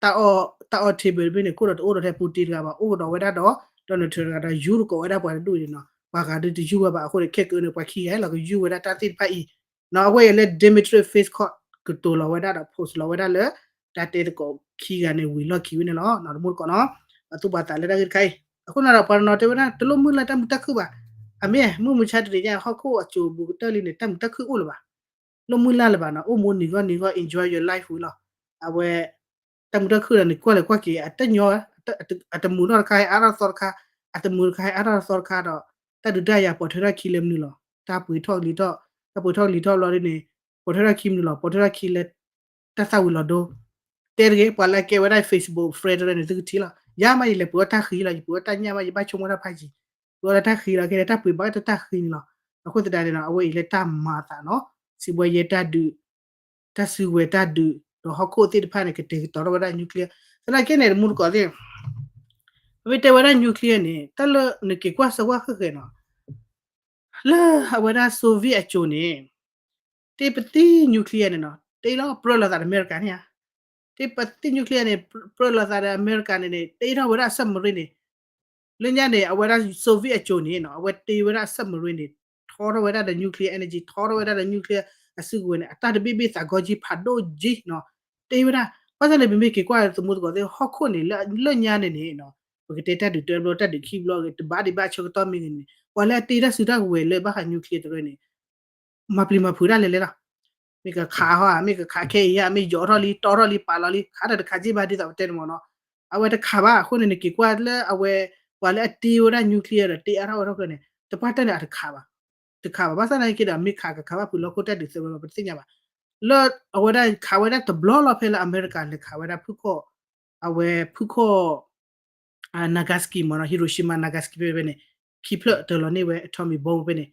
တၢ်အီၣ် table တဘ့ၣ်န့ၣ် ခိၣ်ဒီးတအိၣ်ဒီးထဲ Putin တဂၤဘၣ်, အိၣ်ကဒီးဝဲဒၣ်ဒီး Donald Trump တဂၤဒီး ယူၢ်တကိးဝဲဒၣ်ပှၤတဒူၣ်အံၤန့ၣ်နီၤ, ပှၤဂၤဒုးတယူၢ်ဝဲဘၣ်အဃိန့ၣ် ခဲကနံၣ်အံၤန့ၣ် ပှၤခံဂၤလီၤကယူၢ်ဝဲဒၣ်တၢ်သ့ၣ်တဖၣ်အံၤ နီၤ, အဝဲအံၤလၢ Dmitry Peskov ကတိၤလီၤဝဲဒၣ်ဒီး post လီၤဝဲဒၣ်လၢ တၢ်တဲသကိးခံဂၤန့ၣ်ဝံၤလီၢ်ခံဝဲန့ၣ်လီၤ, တမူတကိးနီၤ, အသူၣ်ပှၤသးလၢတၢ်ဂ့ၢ်တခါအံၤ, အဃိန့ၣ်ဒီးပှၤတနီၤတဲဝဲဒၣ် တလိၣ်မုၢ်လၢ်တၢ်မုာ်တၢ်ခုၣ်ဘၣ်, အမ့ၢ် မုၢ်မဆါတနံၤညါ ဟီၣ်ခိၣ်အစိၤဘူးကတၢၢ်လံန့ၣ် တၢ်မုာ်တၢ်ခုၣ်အိၣ်လၢၤဘၣ်, လိၣ်မုၢ်လၢ်လၢၤဘၣ်နီၤ, အိၣ်မူနံၤဂီၢ်နံၤဂီၢ် enjoy your life ဝံၤလီၤ, အဝဲ တၢ်မုာ်တၢ်ခုၣ်ဒီးန့ၣ် ကွၢ်လဲၤကွၢ်က့ၤ အတညီ အတမုာ်ထီၣ်တခါ ဟဲအါထီၣ်သီတခါ, အတမုာ်တခါ ဟဲအါထီၣ်သီတခါဒီး တၢ်ဒုးတၢ်ယၤပိာ်ထွဲထီၣ်ခံလၢမနုၤလီၤ, တၢ်ပှ့ၤထီၣ်လံၤထီၣ်, တၢ်ပှ့ၤထီၣ်လံၤထီၣ်ဘျီဒ်န့ၣ် ပိာ်ထွဲထီၣ်ခံမနုၤလီၤ, ပိာ်ထွဲထီၣ်ခံလၢ တၢ်သၣ်ဝံၤလီၤဒိ, တဲတဂ့ၤ ပှၤလၢအကဲဝဲဒၣ် Facebook friend တရၢန့ၣ် သုကထံၣ်လီၤ, ယၤမးယလဲၤပှ့ၤအီၣ်တၢ်ဃံလီၤ, ယပှ့ၤအီၣ်တၢ်ညၣ်မး ယဘၣ်ဆိကမိၣ်တၢ်ဖးယံၤ, ပှ့ၤအီၣ်တၢ်ဃံလီၤ, ကဲတၢ်ပှ့ၤဘၣ်တၢ်ဃံန့ၣ်လီၤ, အဃိသတးန့ၣ်ဒီး အဝဲအံၤလၢတၢ်မၤအသးနီၤ, စံးဘှဲယဲတၢ်ဒုး တၢ်စုကဝဲၤတၢ်ဒုး ဒီးဟီၣ်ခိၣ်သ့ၣ်တဖၣ်န့ၣ် ကတဲာ်ကတီၤထီၣ်ဝဲဒၣ် nuclear, သနာ်က့န့ၣ် တမူတကိးသ့ၣ် ပမ့ၢ်တဲဝဲဒၣ် nuclear န့ၣ် တၢ်လၢနက့ၤကွၢ်စၢၤကွၢ်ဃဲၣ်ဃဲၣ်နီၤ, လၢအဝဲဒၣ် Soviet အစိၤန့ၣ် တ့ပသံ nuclear န့ၣ်နီၤ တ့လီၤပြၢလိာ်သးဒီးအမဲရကၤန့ၣ်ဧါ, တ့ပသံ nuclear န့ၣ် ပြၢလိာ်သးဒီးအမဲရကၤန့ၣ်န့ၣ် တ့ထီၣ်ဝဲဒၣ်အ submarine န့ၣ် လၢညါန့ၣ် အဝဲဒၣ် Soviet အစိၤန့ၣ်နီၤ အဝဲတ့ဝဲဒၣ်အ submarine န့ၣ် ထီထီၣ်ဝဲဒၣ်ဒီး nuclear energy ထီထီၣ်ဝဲဒၣ်ဒီး nuclear အစုကဝဲၤန့ၣ် အတၢ်တဘ့ၣ်ဘ့ၣ်သးဂီၢ်ကံဖးဒိၣ်ကံနီၤ တ့ဝဲဒၣ်, ဘၣ်ဆၣ်န့ၣ် ပမ့ၢ်က့ၤကွၢ်သမူသကိးသ့ၣ် ဟီၣ်ခိၣ်န့ၣ် လၢညါန့ၣ်န့ၣ်နီၤ ပကတဲတၢ်ဒုးတၢ်ဘျီတၢ်ဒုးခံဘျီဂ့ၤ တဘၣ်ဒံးဘၣ်ဆၢကတီၢ်မ့ၢ်ဂ့ၤန့ၣ် ပှၤလၢအတ့တၢ်စုတၢ်ကဝဲၤလၢဘၣ်ဃး nuclear တရၢန့ၣ် မၤပျံၤမၤဖုးဒၣ်လဲာ်လဲာ်လီၤ. မ့ၢ်ကခးဟီဧါ, မ့ၢ်ကခးခဲအံၤဧါ, မ့ၢ်ယိးထီၣ်လံ တီထီၣ်လံ ပာ်လီၤလံ ခးတၢ်တခးက့ဘၣ်ဒ်သိးပတဲန့ၣ်မ့ၢ်နီၤ. အဝဲတခးဘၣ်အဃိန့ၣ် နက့ၤကွၢ်လၢအဝဲ ပှၤလၢအတ့ဝဲဒၣ် nuclear ဒီးတ့အါထီၣ်ဝဲထီၣ်ကျၢၤန့ၣ် တပှၢ်တၢၢ်န့ၣ်အတခးဘၣ်. တခးဘၣ် ဘၣ်ဆၣ်သနာ်က့ဒီး မ့ၢ်ခးကခးဘၣ်ဖုးလီၢ်ခိၣ်တၢ်ဒုးသၢဘျီ ပတသ့ၣ်ညါဘၣ်. လၢအဝဲဒၣ်ခးဝဲဒၣ်တဘျီလီၤ ဖဲလၢအမဲရကၤလဲၤခးဝဲဒၣ်ဖုခီၣ် အဝဲဖုခီၣ် Nagasaki မ့ၢ်နီၤ Hiroshima Nagasaki ဖဲဖဲန့ၣ် ခံဖျၢၣ်တၢၤလီၤန့ၢ်ဝဲ atomic bomb ဖဲန့ၣ်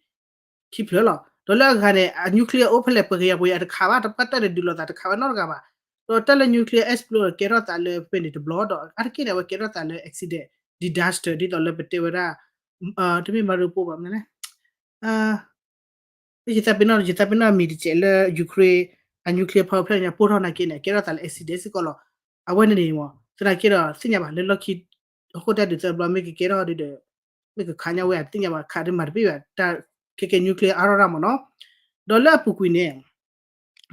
ခံဖျၢၣ်လီၤ. ဒီးလၢအဂၤန့ၣ် အ nuclear အိၣ်ဖဲလဲၣ် ပှဲၤကယၤပှဲၤကယၤတခးဘၣ် တပှၢ်တၢၢ်န့ၣ် ဒုးလိာ်သးတခးဝဲနီတဂၤဘၣ်. ဒီးတၢ်လၢ nuclear explode ကဲထီၣ်သးလၢဖဲန့ၣ်တဘျီဒီး အါတက့ၢ်န့ၣ် အဝဲကဲထီၣ်သးလၢ accident disaster ဒ်သိးလၢပတဲဝဲဒၣ် တမ့ၢ် Mariupol ဘၣ်မနုၤလဲၣ် ယသးပ့ၤနီၣ် ယသးပ့ၤနီၣ်မံၤတစဲးလၢ Ukraine အ nuclear power plant ညါပိၢ်ထီၣ်နာ်က့န့ၣ် ကဲထီၣ်သးလၢ accident စ့ၢ်ကီးလီၤ. အဝဲန့ၣ်န့ၣ်မ့ၢ် သနာ်က့ဒီးသ့ၣ်ညါဘၣ်လၢလီၢ်ခံ အဃိတၢ်ဒုးသၢဘျီ မ့ၢ်ကကဲထီၣ်ဒီး မ့ၢ်ကခးညါဝဲ တသ့ၣ်ညါဘၣ် ခးဒ်မၤတဘ့ၣ်ဘၣ် တၢ်ခဲကဲ nuclear အါထီၣ်တၢ်မ့ၢ်နီၤ. ဒီးလၢအပူၤကွံာ်န့ၣ်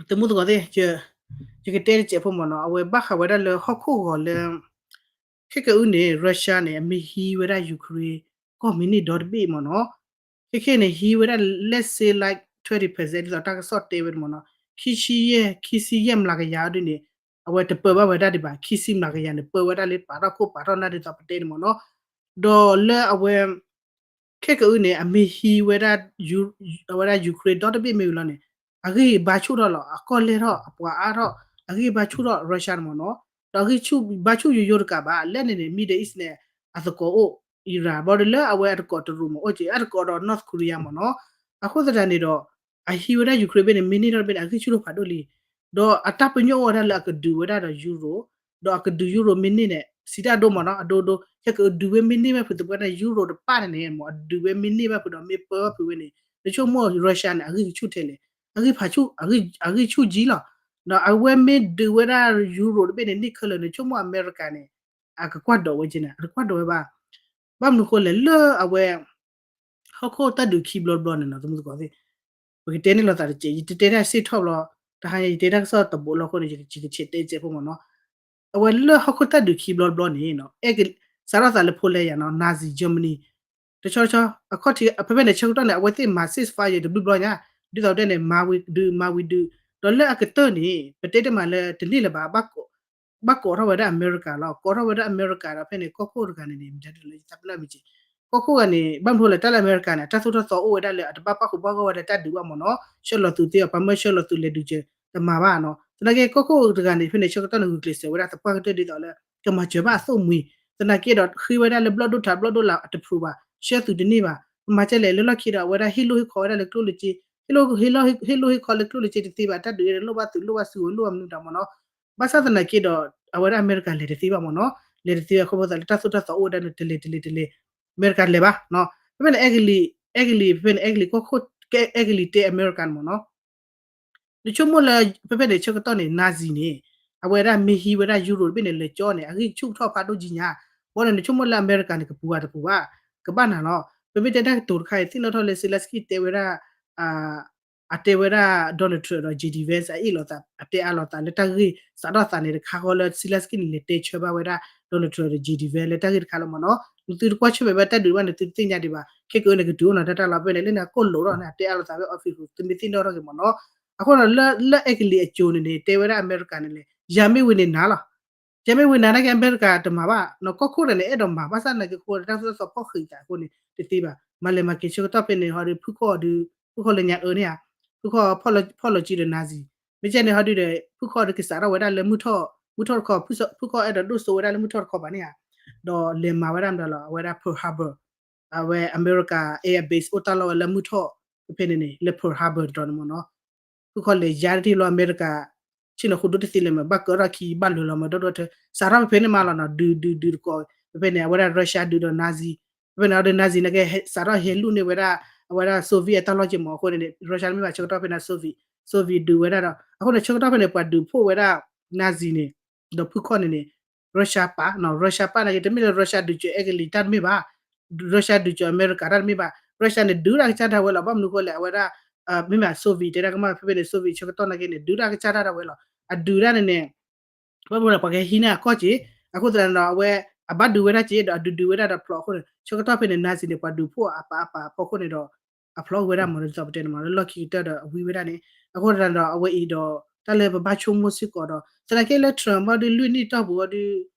သမူသကိးသ့ၣ် ယကတဲတစဲးဖိမ့ၢ်နီၤ အဝဲဘၣ်ဃးဝဲဒၣ်လၢဟီၣ်ခိၣ်ဂီၤလၢ ခဲကနံၣ်အံၤန့ၣ် Russia န့ၣ် အမ့ၢ်ဟံးဝဲဒၣ် Ukraine ကီၢ်မံၤန့ၢ်ဒီတဘ့ၣ်မ့ၢ်နီၤ. ခဲကနံၣ်အံၤန့ၣ် ဟံးဝဲဒၣ် let's say like twenty percent ဒ်သိးတၢ်ကစီၣ်တဲဝဲန့ၣ်မ့ၢ်နီၤ ခံဆံယဲၢ် ခံဆံယဲၢ်မျးကယၤဒ်န့ၣ် အဝဲတပၢဘၣ်ဝဲဒၣ်ဒံးဘၣ် ခံဆံမျးကယၤန့ၣ် ပၢဝဲဒၣ်လၢပာ်ထီၣ်ခိၣ်ပာ်ထီၣ်နၢ်ဒ်သိးပတဲန့ၣ်မ့ၢ်နီၤ. ဒီးလၢအဝဲ ခဲကအုန့ၣ် အမ့ၢ်ဟံးဝဲဒၣ် အဝဲဒၣ် Ukraine ဒီတဘ့ၣ်မ့ၢ်ဝံၤလီၤန့ၣ် အဂံၢ်ဘါဆူၣ်ထီၣ်လီၤ အကီၢ်လဲၢ်ထီၣ် အပှၤအါထီၣ် အဂံၢ်ဘါဆူၣ်ထီၣ် Russia န့ၣ်မ့ၢ်နီၤ. ဒီးအဂံၢ်ဘါဆူၣ်ယိယိတကးဘၣ် လၢန့ၣ်န့ၣ် Middle East န့ၣ် အသကိးအိၣ် Iran ဘၣ်ဒီးလၢအဝဲအတကိးတရူးမ့ၢ်အိၣ်က့ၤ အတကိးဒီး North Korea မ့ၢ်နီၤ. အဃိသတးန့ၣ်ဒီး အဟံးဝဲဒၣ် Ukraine ဘ့ၣ်န့ၣ် မ့ၢ်န့ၢ်ထီၣ်တဘ့ၣ်န့ၣ် အဂံၢ်ဆူၣ်ထီၣ်ဖးဒိၣ်လံ. ဒီးအတၢ်ပညိၣ်အိၣ်ဝဲဒၣ်လၢအကဒုးဝဲဒၣ်ဒီး Euro ဒီးအကဒုး Euro မ့ၢ်န့ၢ်န့ၣ် စံးတၢ်ဒိမ့ၢ်နီၤ အဒိဒိ ခဲကအုဒုးဝဲမ့ၢ်န့ၢ်ဘၣ်ဖုးသပှၢ်န့ၣ် Euro တပၣ်န့ၣ်န့ၣ် မ့ၢ်အဒုးဝဲမ့ၢ်န့ၢ်ဘၣ်ဖုးဒီးမ့ၢ်ပၢဘၣ်ဖုးဝဲန့ၣ် နဆိကမိၣ် Russia န့ၣ် အဂံၢ်ကဆူၣ်ထဲလဲၣ် အဂံၢ်ဖးဆူၣ် အဂံၢ်ဆူၣ်ကံလီၤ. ဒီးအဝဲမ့ၢ်ဒုးဝဲဒၣ် Europe တဘ့ၣ်န့ၣ် န့ၢ်ခဲလၢာ်န့ၣ် ဆိကမိၣ်အမဲရကၤန့ၣ် အကကွၢ်ဒိးဝဲက့န့ၣ် အတကွၢ်ဒိးဝဲဘၣ်. ဘၣ်မနုၤဃိလဲၣ် လၢအဝဲ ဟီၣ်ခိၣ်တၢ်ဒုးခံဘျီတဘျီန့ၣ်နီၤ သမုသကိးသ့ၣ်, ပကတဲန့ၣ်လိာ်သးတစဲး ယတတဲတၢ်စ့ၢ်ထီၣ်ဘျီ, တဟါညါယတဲတၢ်ကစီၣ်တဘိလီၤအဃိန့ၣ် ယကဆဲးတဲစဲးဖိမ့ၢ်နီၤ. အဝဲလၢဟီၣ်ခိၣ်တၢ်ဒုးခံဘျီတဘျီန့ၣ် စးထီၣ်သးလၢဖိလဲယၤနီၤ Nazi Germany တဆီဆီ အခီၣ်ထံး ဖဲဖဲန့ၣ်ဆၢကတီၢ်န့ၣ် အဝဲသ့ၣ်မၤ ceasefire တဘျုးဘျီညါ, ဒ်သိးတဲန့ၣ် မၤဝံၤဒုး မၤဝံၤဒုး, ဒီးလၢအကတၢၢ်န့ၣ် ပတဲတမံၤလၢတန့ၢ်လၢၤဘၣ် ဘၣ်ကိးထီၣ်ဝဲဒၣ်အမဲရကၤလီၤ. ကိးထီၣ်ဝဲဒၣ်အမဲရကၤဒီးဖဲန့ၣ် ကီၢ်ခိၣ်တဂၤန့ၣ်န့ၣ် မတၤဒ်လဲၣ် ယသးပ့ၤနီၣ်မ့ၢ်က့, ကီၢ်ခိၣ်ဂၤန့ၣ် ဘၣ်မနုၤဃိလဲၣ် တၢ်လၢအမဲရကၤန့ၣ် အတၢ်သိၣ်တၢ်သီအိၣ်ဝဲဒၣ်လၢ အတဘၣ်ပာ်ဃုာ်ပာ်ဂီၢ်ဝဲဒၣ်တၢ်ဒုးဘၣ်မ့ၢ်နီၤ, ဆှၢလီၤသုးသ့အီၤ ပှၤမၢဆှၢလီၤသုးလဲၤဒုးကဲ တမၤဘၣ်နီၤ. သနာ်က့ ကီၢ်ခိၣ်တဂၤန့ၣ် ဖဲန့ၣ်ဆၢကတီၢ်န့ၣ် ဂုာ်ကျဲးစၢးဝဲဒၣ်သပှၢ်ကတၢၢ်ဒ်သိးလၢ ကမၤစၢၤဘၣ်အသိၣ်မှံၤ, သနာ်က့ဒီး ဃ့ဝဲဒၣ်လၢဘျီၣ်ဒိၣ်ထး ဘျီၣ်ဒိၣ်လၢ် အတဖျိးဘၣ်, ဆှၢသုးတန့ၢ်ဘၣ်, ပမၤကဲလဲၣ် လၢလီၢ်ခံဒီး အဝဲဒၣ်ဟ့ၣ်လိၣ်ဟ့ၣ်ခီဝဲဒၣ်လၢကျိၣ်လၢစ့, ဟ့ၣ်လိၣ် ဟ့ၣ်လိၣ်ဟ့ၣ်လိၣ်ဟ့ၣ်ခီလၢကျိၣ်လၢစ့တသ့ဘၣ်, တၢ်ဒုးအံၤန့ၣ် လိၣ်ဘၣ်သုးလိၣ်ဘၣ်စုဝဲ လိၣ်ဘၣ်မနုၤတၢ်မ့ၢ်နီၤ. ဘၣ်ဆၣ်သနာ်က့ဒီး အဝဲဒၣ်အမဲရကၤလဲၤတသ့ဘၣ်မ့ၢ်နီၤ, လဲၤတသ့ဘၣ် ခီဖျိသးလၢတၢ်သိၣ်တၢ်သီအိၣ်ဝဲဒၣ်န့ၣ် တလဲၤတလဲၤတလဲၤ, အမဲရကၤလဲၤဘၣ်နီၤ. ဖဲဖဲန့ၣ် အဲကလံး အဲကလံး ဖဲဖဲန့ၣ် အဲကလံးကီၢ်ခိၣ် အဲကလံးတဲအမဲရကၤန့ၣ်မ့ၢ်နီၤ. နဆိကမိၣ်လၢ ဖဲဖဲန့ၣ်ဆၢကတီၢ်န့ၣ် Nazi န့ၣ် အဝဲဒၣ်မ့ၢ်ဟံးဝဲဒၣ် Europe တဘ့ၣ်န့ၣ် လဲၤကၠီန့ၣ် အဂံၢ်ဆူၣ်ထီၣ်ဖးဒိၣ်ကံညါ, ဘၣ်န့ၣ် နဆိကမိၣ်လၢအမဲရကၤန့ၣ် ကပူၤဘၣ်တပူၤဘၣ်, ကဘၣ်နၤလီၤ. ပမ့ၢ်တဲတၢ်ကတိၤတခါအံၤ သ့ၣ်နီၣ်ထီၣ်လၢ Zelensky တဲဝဲဒၣ် အတဲဝဲဒၣ် Donald Trump ဒီး J D Vance အအ့ၣ်လိာ်သး အတဲအါလိာ်သးလၢတၢ်ဂ့ၢ်စးထီၣ်သးန့ၣ်တခါဃီလၢ Zelensky န့ၣ် လဲၤတဲဆၢဘၣ်ဝဲဒၣ် Donald Trump ဒီး J D Vance လၢတၢ်ဂ့ၢ်တခါလီၤမ့ၢ်နီၤ. နသုတကွၢ်ဆၢၣ်မဲာ်ဘၣ်တၢ်ဒုးဘၣ်န့ၣ် သုတသ့ၣ်ညါဒံးဘၣ်, ခဲကအၢန့ၣ်ကတုၤအိၣ်နီၤတၢ်တၢ်လီၤ ဖဲန့ၣ် လၢန့ၣ်အကိၣ်လိာ်ထီၣ်န့ၣ် အတဲအါလိာ်သးဖဲ office ပူၤ သုမ့ၢ်သ့ၣ်နီၣ်ထီၣ်က့ၤမ့ၢ်နီၤ. အဃိဒီးလၢ လၢအဲကလံးအစိၤန့ၣ်န့ၣ် တဲဝဲဒၣ်အမဲရကၤန့ၣ်လဲၣ် ယၤမ့ၢ်ဝံၤန့ၣ်နၤလီၤ. ယၤမ့ၢ်ဝံၤနၤနာ်က့ အမဲရကၤတမၤဘၣ်, ကီၢ်ခိၣ်ဒီးန့ၣ် အဲၣ်ဒိးမၤဘၣ်ဆၣ်နာ်က့ ဃိတၢ်သိၣ်တၢ်သီဖီၣ်ဃံးသးအဃိန့ၣ် တသ့ဘၣ်. မၤလဲၤမၤက့ၤဆၢကတီၢ်ဖဲန့ၣ် ဟီဒီး ဖုၣ်ခီၣ်ဒီး ဖုၣ်ခီၣ်လၢညါအၢန့ၣ်ဧါ, ဖုၣ်ခီၣ်ဖီၣ်လီၤစုဒီး Nazi မ့ၢ်ကဲန့ၣ်ဟီဒုဒီး ဖုၣ်ခီၣ်ဒီးကစးထီၣ်ဝဲဒၣ်လၢမုၢ်ထီၣ် မုၢ်ထီၣ်တခီ, ဖုၣ်ခီၣ်အဲၣ်ဒိးဒိၣ်စိဝဲဒၣ်လၢမုၢ်ထီၣ်တခီဘၣ်န့ၣ်ဧါ, ဒီးလဲၤမၤဝဲဒၣ်မတၤလီၤ အဝဲဒၣ် Pearl Harbor အဝဲအမဲရကၤ air base အိၣ်တၢ်လီၢ်ဝဲလၢမုၢ်ထီၣ် ဖဲဖဲန့ၣ်န့ၣ် လၢ Pearl Harbor တတီၤန့ၣ်မ့ၢ်နီၤ. ဖုၣ်ခီၣ်လဲၤယါတထံၣ်လီၤ အမဲရကၤ ဆ့ၣ်နီၤဃိဒိၣ်တသ့လၢၤမး ဘၣ်ကၢထီၣ်ခံဘၣ်လၢာ်လီၤမး ဒီဒိၣ်ထဲ စးထီၣ်ဖဲဖဲန့ၣ်မးလီၤနီၤ ဒုးဒုးဒုးတကိး ဖဲဖဲန့ၣ် အဝဲဒၣ် Russia ဒုးဒီး Nazi ဖဲဖဲန့ၣ် အဝဲဒၣ် Nazi နာ်က့ စးထီၣ်ဟဲလူၢ်န့ၢ်ဝဲဒၣ် အဝဲဒၣ် Soviet အတၢ်လီၢ်က့မး အဃိန့ၣ် Russia တမ့ၢ်ဘၣ် ဆၢကတီၢ်ဖဲန့ၣ် Soviet Soviet ဒုးဝဲဒၣ်ဒီး အဃိန့ၣ် ဆၢကတီၢ်ဖဲန့ၣ် ပှၤဒုးဖှိၣ်ဝဲဒၣ် Nazi န့ၣ် ဒီးဖုၣ်ခီၣ်န့ၣ်န့ၣ် Russia ပာ်နီၤ Russia ပာ်နာ်က့ တမ့ၢ်လၢ Russia ဒုးကၢၤအဲကလံးတၢ်တမ့ၢ်ဘၣ် Russia ဒုးကၢၤအမဲရကၤတၢ်တမ့ၢ်ဘၣ် Russia န့ၣ် ဒုးတၢ်ကစၢ်ဒၣ်ဝဲလီၤ ဘၣ်မနုၤဃိလဲၣ် အဝဲဒၣ် မ့မ့ၢ် Soviet တဲဒၣ်ကမၣ် ဖဲဖဲန့ၣ် Soviet ဆၢကတီၢ်နာ်က့န့ၣ် ဒုးတၢ်ကစၢ်ဒၣ်ဝဲလီၤ အဒုးဒၣ်န့ၣ်န့ၣ် ဘၣ်မနုၤလဲၣ် ပှၤကဟံးန့ၢ်အကီၢ်က့ၤ အဃိသတးန့ၣ်ဒီး အဝဲ အဘၣ်ဒုးဝဲဒၣ်က့ၤဒီး အဒုးဒုးဝဲဒၣ်ဒီးဖျိးအဃိန့ၣ် ဆၢကတီၢ်ဖဲန့ၣ် Nazi န့ၣ် ပှၤဒုးဖှိၣ်အပာ်အပာ်အဖီခိၣ်န့ၣ်ဒီး အဖျိးဝဲဒၣ်မး ဒ်သိးပတဲန့ၣ်မး လၢလီၢ်ခံကတၢၢ်ဒီး အဝံဝဲဒၣ်န့ၣ် အဃိသတးန့ၣ်ဒီး အဝဲအံၤဒီး တၢ်လၢပဘၣ်ဆိကမိၣ်စ့ၢ်ကီးဒီး သနာ်က့လၢ Trump ဘၣ်ဒီးလွံၢ်နံၣ်တီၢ်ပူၤဒီး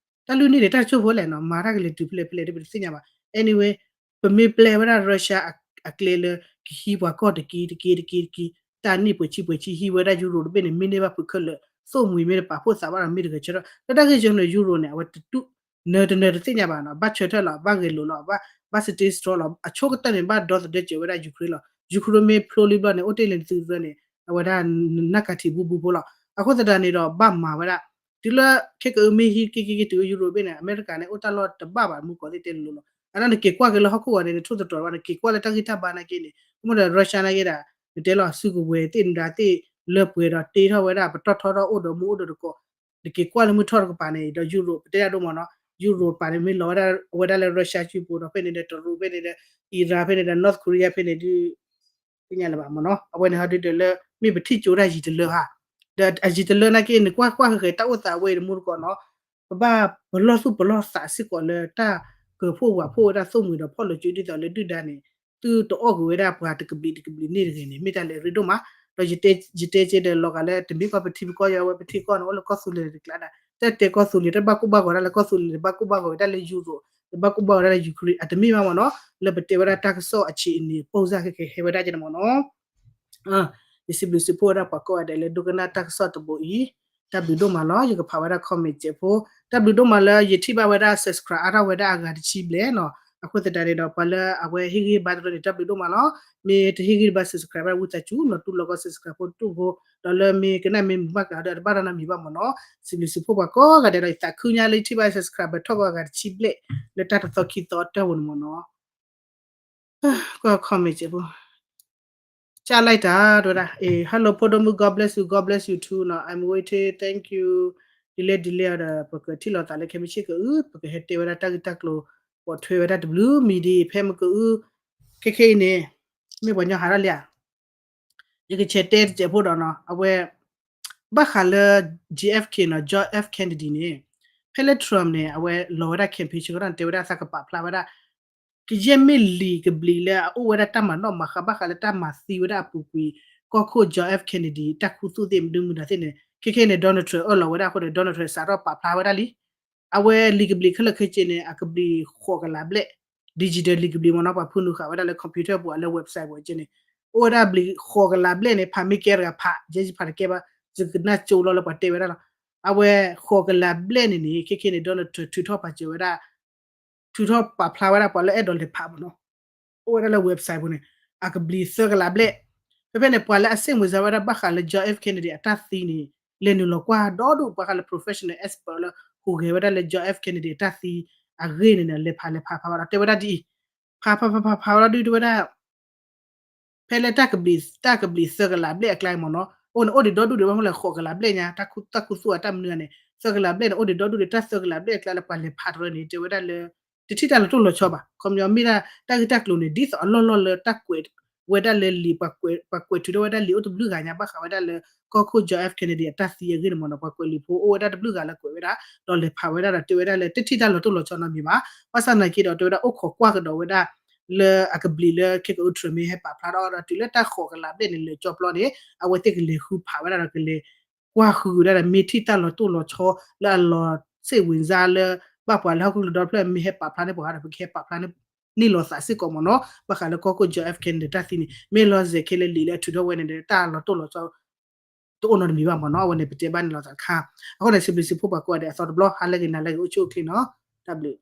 တၢ်လွံၢ်နံၣ်န့ၣ် တၢ်ကၠိၢ်ဖိလဲၣ်နီၤ မၤတၢ်ကလဲၤတုၤဖဲလဲၣ်ဖဲလဲၣ်ဒီး ပတသ့ၣ်ညါဘၣ် anyway ပမ့ၢ်ပျဲဝဲဒၣ် Russia အကျဲလၢ ကဟံးပှၤကီၢ်တက့ၢ်တက့ၢ်တက့ၢ်တက့ၢ် တၢ်နံၣ်ပှဲၤဆံပှဲၤဆံ ဟံးဝဲဒၣ် Europe တဘ့ၣ်န့ၣ် မ့ၢ်န့ၢ်ဘၣ်ဖုးခဲလၢာ် သိၣ်မှံၤမ့ၢ်တပာ်ဖှိၣ်သးဘၣ်ဒီး မ့ၢ်တဂဲၤဆၢထၢၣ် လၢတၢ်ဂ့ၢ်ကီန့ၣ် Europe န့ၣ် အဝဲတတူၢ် နၢၤတနၢၤတသ့ၣ်ညါဘၣ်နီၤ ဘၣ်ဆၢထၢၣ်လီၤ ဘၣ်ဂဲၤလိာ်လီၤ ဘၣ် ဘၣ် stay strong လီၤ အဆိကတၢၢ်န့ၣ် ဘၣ်ဒီသဒၢစၢၤဝဲဒၣ် Ukraine လီၤ Ukraine မ့ၢ်ဖျိလံဘျီန့ၣ် အိၣ်တ့ၢ်လံနသုတရၢန့ၣ် အဝဲဒၣ် နၢ်ကၤထံးဘူဘူဖိလီၤ အဃိသတးန့ၣ်ဒီး ဘၣ်မၤဝဲဒၣ် တုၤလၢခဲကအုမ့ၢ်ဟံးက့ၤက့ၤက့ၤတုၤ Europe ဘ့ၣ်န့ၣ် အမဲရကၤန့ၣ် အိၣ်တၢ်လီၢ်တဘၣ်ဘၣ် မူကီးသ့ၣ်တဲလိၤလိၤလီၤ အဒၣ်နက့ၤကွၢ်က့ၤလၢဟီၣ်ခိၣ်ဂီၤန့ၣ် နထိၣ်သတြီၤဘၣ် နက့ၤကွၢ်လၢတၢ်ဂ့ၢ်တၢ်ဘါနာ်က့န့ၣ် မ့ၢ်ဒီး Russia နာ်က့ဒၣ် နတဲလီၤစုကဝဲၤသ့ၣ်နဒၣ်သ့ၣ်လၢပှဲၤဒီးတ့ထီၣ်ဝဲဒၣ် ပတီၢ်ထီထီၣ်အိၣ်ဒီးမူအိၣ်ဒီးတကိး နက့ၤကွၢ်လၢမုၢ်ထီၣ်တကပၤန့ၣ် ဒီး Europe ပတဲဒၣ်ဒိၣ်မးနီၤ Europe တကပၤန့ၣ် မ့ၢ်လီၤဝဲဒၣ်လၢ Russia စုပူၤဒီး ဖဲန့ၣ်ဒီး တရူး ဖဲန့ၣ်ဒီး Iran ဖဲန့ၣ်ဒီး North Korea ဖဲန့ၣ်ဒုး သ့ၣ်ညါလၢၤဘၣ်မ့ၢ်နီၤ အဝဲန့ၣ်ဟီဒုးဒီးလၢ မ့ၢ်ပထံၣ်ကၠိဒၣ်ယံၤတလၢဧါ ဒီးအယံၤတလၢနာ်က့ နကွၢ်ကွၢ်ဃဲၤဃဲၤတၢ်အိၣ်သးဝဲအံၤတမူတကိးနီၤ ပဘၣ်ပလီၢ်သူၣ်ပလီၢ်သးစ့ၢ်ကီးလၢတၢ်ကၢၤဖှိၣ်ဝးဖှိၣ်ဝဲဒၣ်သိၣ်မှံၤဒီးဖီၣ်လိာ်စုဒ်သိးလၢဒုၣ်ဒါန့ၣ် သုတအီၣ်ကွံာ်ဝဲဒၣ်ပှၤတကဘျံးတကဘျံးန့ၣ်တဂ့ၤန့ၣ် မ့ၢ်တၢ်လၢအရ့ဒိၣ်မး ဒီးယတဲက့ၤဒီးလီၤဂာ်လၢတမ့ၢ်ကီၢ်ပထံပကီၢ်ယွၤဝဲပထံကီၢ်န့ၣ် အိၣ်လၢကီၢ်သူလ့ၤတကျါဒၣ် တၢ်တဲကီၢ်သူလ့ၤ တၢ်ဘၣ်ကိၢ်ဘၣ်ဂီၤဒၣ်လၢကီၢ်သူလ့ၤ တဘၣ်ကိၢ်ဘၣ်ဂီၤဝဲဒၣ်လၢ Europe တဘၣ်ကိၢ်ဘၣ်ဂီၤဒၣ်လၢ Ukraine အတမ့ၢ်ဘၣ်မ့ၢ်နီၤ လၢပတဲဝဲဒၣ်တၢ်ကစီၣ်အဆံးအနံၤ ပိၢ်စၢ်ခဲကဟဲဝဲဒၣ်ကဲန့ၣ်မ့ၢ်နီၤ ယစံးဘျုးစံးဖှိၣ်ဝဲဒၣ်ပှၤကိးဂၤဒဲးလၢဒိကနၣ်တၢ်ကစီၣ်တဘိအံၤ တၢ်ဘျုးဒိၣ်မးလီၤ ယကဖးဝဲဒၣ် comment စဲးဖိ တၢ်ဘျုးဒိၣ်မးလၢယထံၣ်ဘၣ်ဝဲဒၣ် subscribe အါထီၣ်ဝဲဒၣ်အဂၤတဆံဘျဲၣ်နီၤ အဃိသတးန့ၣ်ဒီး ပှၤလၢအဝဲဟ့ၣ်ဂံၢ်ဘါတရၢန့ၣ် တၢ်ဘျုးဒိၣ်မးလီၤ မ့ၢ်တဟ့ၣ်ဂံၢ်ဘါ subscribe ဘၣ်ဝံသးစူၤနီၤ တူၢ်လိာ်ကီး subscribe ဖိတူၢ်ဖိ ဒီးလၢမ့ၢ်ကနၣ်မ့ၢ်မုာ်ဘၣ်ကျါဒီး အတဘၣ်တၢ်နီတမံၤဘၣ်မ့ၢ်နီၤ စံးဘျုးစံးဖှိၣ်ပှၤကိးဂၤဒဲးဒီး ယသးခုညါလၢယထံၣ်ဘၣ် subscribe ထီၣ်ကီးအဂၤတဆံဘျဲၣ် လၢတၢ်တသီခံသီအတၢ်ဝဲန့ၣ်မ့ၢ်နီၤ ကွၢ် comment စဲးဖိ ကၢ်လၢ်တၢ် တဲဝဲဒၣ် Hello ဖိဒိၣ်မုၣ် God bless you, God bless you too နီၤ I'm waiting, thank you. ဒ်လဲၣ်ဒ်လဲၣ်ဒီး ပကထံၣ်လိာ်သးလၢခဲမုၢ်ဆ့ၣ်ကအု ပကဟဲတဲဝဲဒၣ်တၢ်ဂ့ၢ်တၢ်ကျိၤ ပိာ်ထွဲဝဲဒၣ်တဘျုးမံၤဒ် ဖဲမုၢ်ကအု ခဲခဲအံၤန့ၣ် မ့ၢ်ပှၤညီဟးထီၣ်လံဧါ ယကဆဲးတဲတစဲးဖိဒီးနီၤ အဝဲ ဘၣ်ဃးလၢ J F K နီၤ John F Kennedy န့ၣ် ဖဲလၢ Trump န့ၣ် အဝဲလီၤဝဲဒၣ် campaign ဆၢကတီၢ်န့ၣ် တဲဝဲဒၣ်သးကပာ်ဖျါဝဲဒၣ် ကယဲၢ်မ့ၢ်လံာ်ကဘျံးလၢအအိၣ်ဝဲဒၣ်တၢ်မၤနီၣ်မၤဃါ ဘၣ်ဃးလၢတၢ်မၤသံဝဲဒၣ်အပူၤကွံာ် ကီၢ်ခိၣ် John F Kennedy တၢ်ခူသူၣ်သ့ၣ်မနုၤမတၤသ့ၣ်န့ၣ် ခဲခဲန့ၣ် Donald Trump အၢၣ်လီၤဝဲဒၣ်အဃိန့ၣ် Donald Trump စးထီၣ်ပာ်ဖျါဝဲဒၣ်လံ အဝဲလံာ်ကဘျံးခဲလၢာ်ခဲဆ့န့ၣ် အကဘျံးဃိးကလးဘျဲၣ် digital လံာ်ကဘျံးမ့ၢ်နီၤ ပှၤဖုနုာ်ဃာ်ဝဲဒၣ်လၢ computer ပူၤလၢ website ပူၤကဲန့ၣ် အိၣ်ဝဲဒၣ်ဘျံးဃိးကလးဘျဲၣ်န့ၣ် ဖးမ့ၢ်ကဲတဂၤဖး ယဲယဖးတကဲဘၣ် ယကနၢ်ကၠိလီၤလၢပှၤတဲဝဲဒၣ်လီၤ. အဝဲဃိးကလးဘျဲၣ်န့ၣ်န့ၣ် ခဲခဲန့ၣ် Donald Trump ထုးထီၣ်ပာ်စၢၤဝဲဒၣ် ထုးထီၣ်ပာ်ဖျါဝဲဒၣ်ပှၤလၢအဲၣ်ဒိးလဲၤဖးမ့ၢ်နီၤ အိၣ်ဝဲဒၣ်လၢ website ပူၤန့ၣ် အကဘျံးသၢကလးဘျဲၣ် ဖဲဖဲန့ၣ် ပှၤလၢအစ့ၣ်မုာ်စါဝဲဒၣ်ဘၣ်ဃးလၢ John F Kennedy အတၢ်သံန့ၣ် လဲၤနုာ်လီၤကွၢ်ဒီဒူၣ် ပှၤဃးလၢ professional expert လၢဟူးဂဲၤဝဲဒၣ်လၢ John F Kennedy အတၢ်သံအဂ့ၢ်န့ၣ်န့ၣ် လဲၤဖးလဲၤဖးဖးဝဲဒီးတဲဝဲဒၣ်ဒ်အံၤ ဖးဖးဖးဖးဖးဝဲဒီးဒုးတဲဝဲဒၣ် ဖဲလၢတၢ်ကဘျံး တၢ်ကဘျံးသၢကလးဘျဲၣ်အကျါမ့ၢ်နီၤ အိၣ်န့ၣ်အိၣ်ဒံးဒီဒူၣ်ဒံးဘၣ်မ့ၢ်လဲၣ် ဃိးကလးဘျဲၣ်ညါ တၢ်ခူသူၣ်အတၢ်မနုၤန့ၣ် သၢကလးဘျဲၣ်န့ၣ် အိၣ်ဒံးဒီဒူၣ်ဒံး တၢ်သၢကလးဘျဲၣ်အကျါလၢပှၤလဲၤဖးတရၢန့ၣ် တဲဝဲဒၣ်လၢ တထံၣ်တၢ်လီၤတိၢ်လီၤဆီဘၣ် ခီပညီမ့ၢ်ဒၣ်တၢ်ဂ့ၢ်တၢ်ကျိၤန့ၣ် ဒ်သိးအလီၢ်လီၢ်လၢတၢ်ကွဲးဝဲဒၣ်လၢလံာ် ပှၤကွဲးထုးထီၣ်ဝဲဒၣ်လံာ်အိၣ်တဘျုးဂၤညါ ဘၣ်ဃးဝဲဒၣ်လၢ ကီၢ်ခိၣ် John F Kennedy အတၢ်သံအဂ့ၢ်န့ၣ်မ့ၢ်နီၤ ပှၤကွဲးလံာ်ဖိအိၣ်ဝဲဒၣ်တဘျုးဂၤလၢကွဲးဝဲဒၣ် ဒီးလဲၤဖးဝဲဒၣ်ဒီးတဲဝဲဒၣ်လၢ တထံၣ်တၢ်လီၤတိၢ်လီၤဆီနီတမံၤဘၣ် ဘၣ်ဆၣ်သနာ်က့ဒီးတဲဝဲဒၣ်အိၣ်ခိးကွၢ်ကဒီးဝဲဒၣ် လၢအကဘျံးလၢခဲကအိၣ် Trump မ့ၢ်ဟဲပာ်ဖျါထီၣ်ဒီးတုၤလၢတၢ်ဃိးကလးဘျဲၣ်န့ၣ် လၢာ်ကၠီပျီန့ၣ် အဝဲသ့ၣ်ကလဲၤဃုဖးဝဲဒၣ်ဒီးကလဲၤ ကွၢ်ဃုာ်ဝဲဒၣ်ဒီးမ့ၢ်ထံၣ်တၢ်လီၤတိၢ်လီၤဆီလၢအလီၤစ့ၣ်ဝံၤစါလၢ ဘၣ်ပှၤလၢဟီၣ်ခိၣ်ကလီဒီဖျၢၣ်မ့ၢ်ဟဲပာ်ဖျါန့ၢ်ပှၤဒီး ပကဟဲပာ်ဖျါန့ၢ်လီၤသးစ့ၢ်ကီးမ့ၢ်နီၤ ဘၣ်ဃးလၢကီၢ်ခိၣ် John F Kennedy တၢ်သံန့ၣ် မ့ၢ်လီၤစဲးခဲလၢာ်လံာ်လၢအထုးထီၣ်ဝဲန့ၣ်ဒီး တၢ်လီၤတိၢ်လီၤဆီ တအိၣ်နီတမံၤဘၣ်မ့ၢ်နီၤ အဝဲန့ၣ်ပတဲဘၣ်န့ၣ်လီၤသးတခါ အဃိန့ၣ် စံးဘျုးစံးဖှိၣ်ပှၤကိးဂၤဒဲးအသီတဘျီ ဟါလၢဂ့ၤနၤလၢဂ့ၤအိၣ်ဆူၣ်အိၣ်ချ့နီၤ တၢ်ဘျုး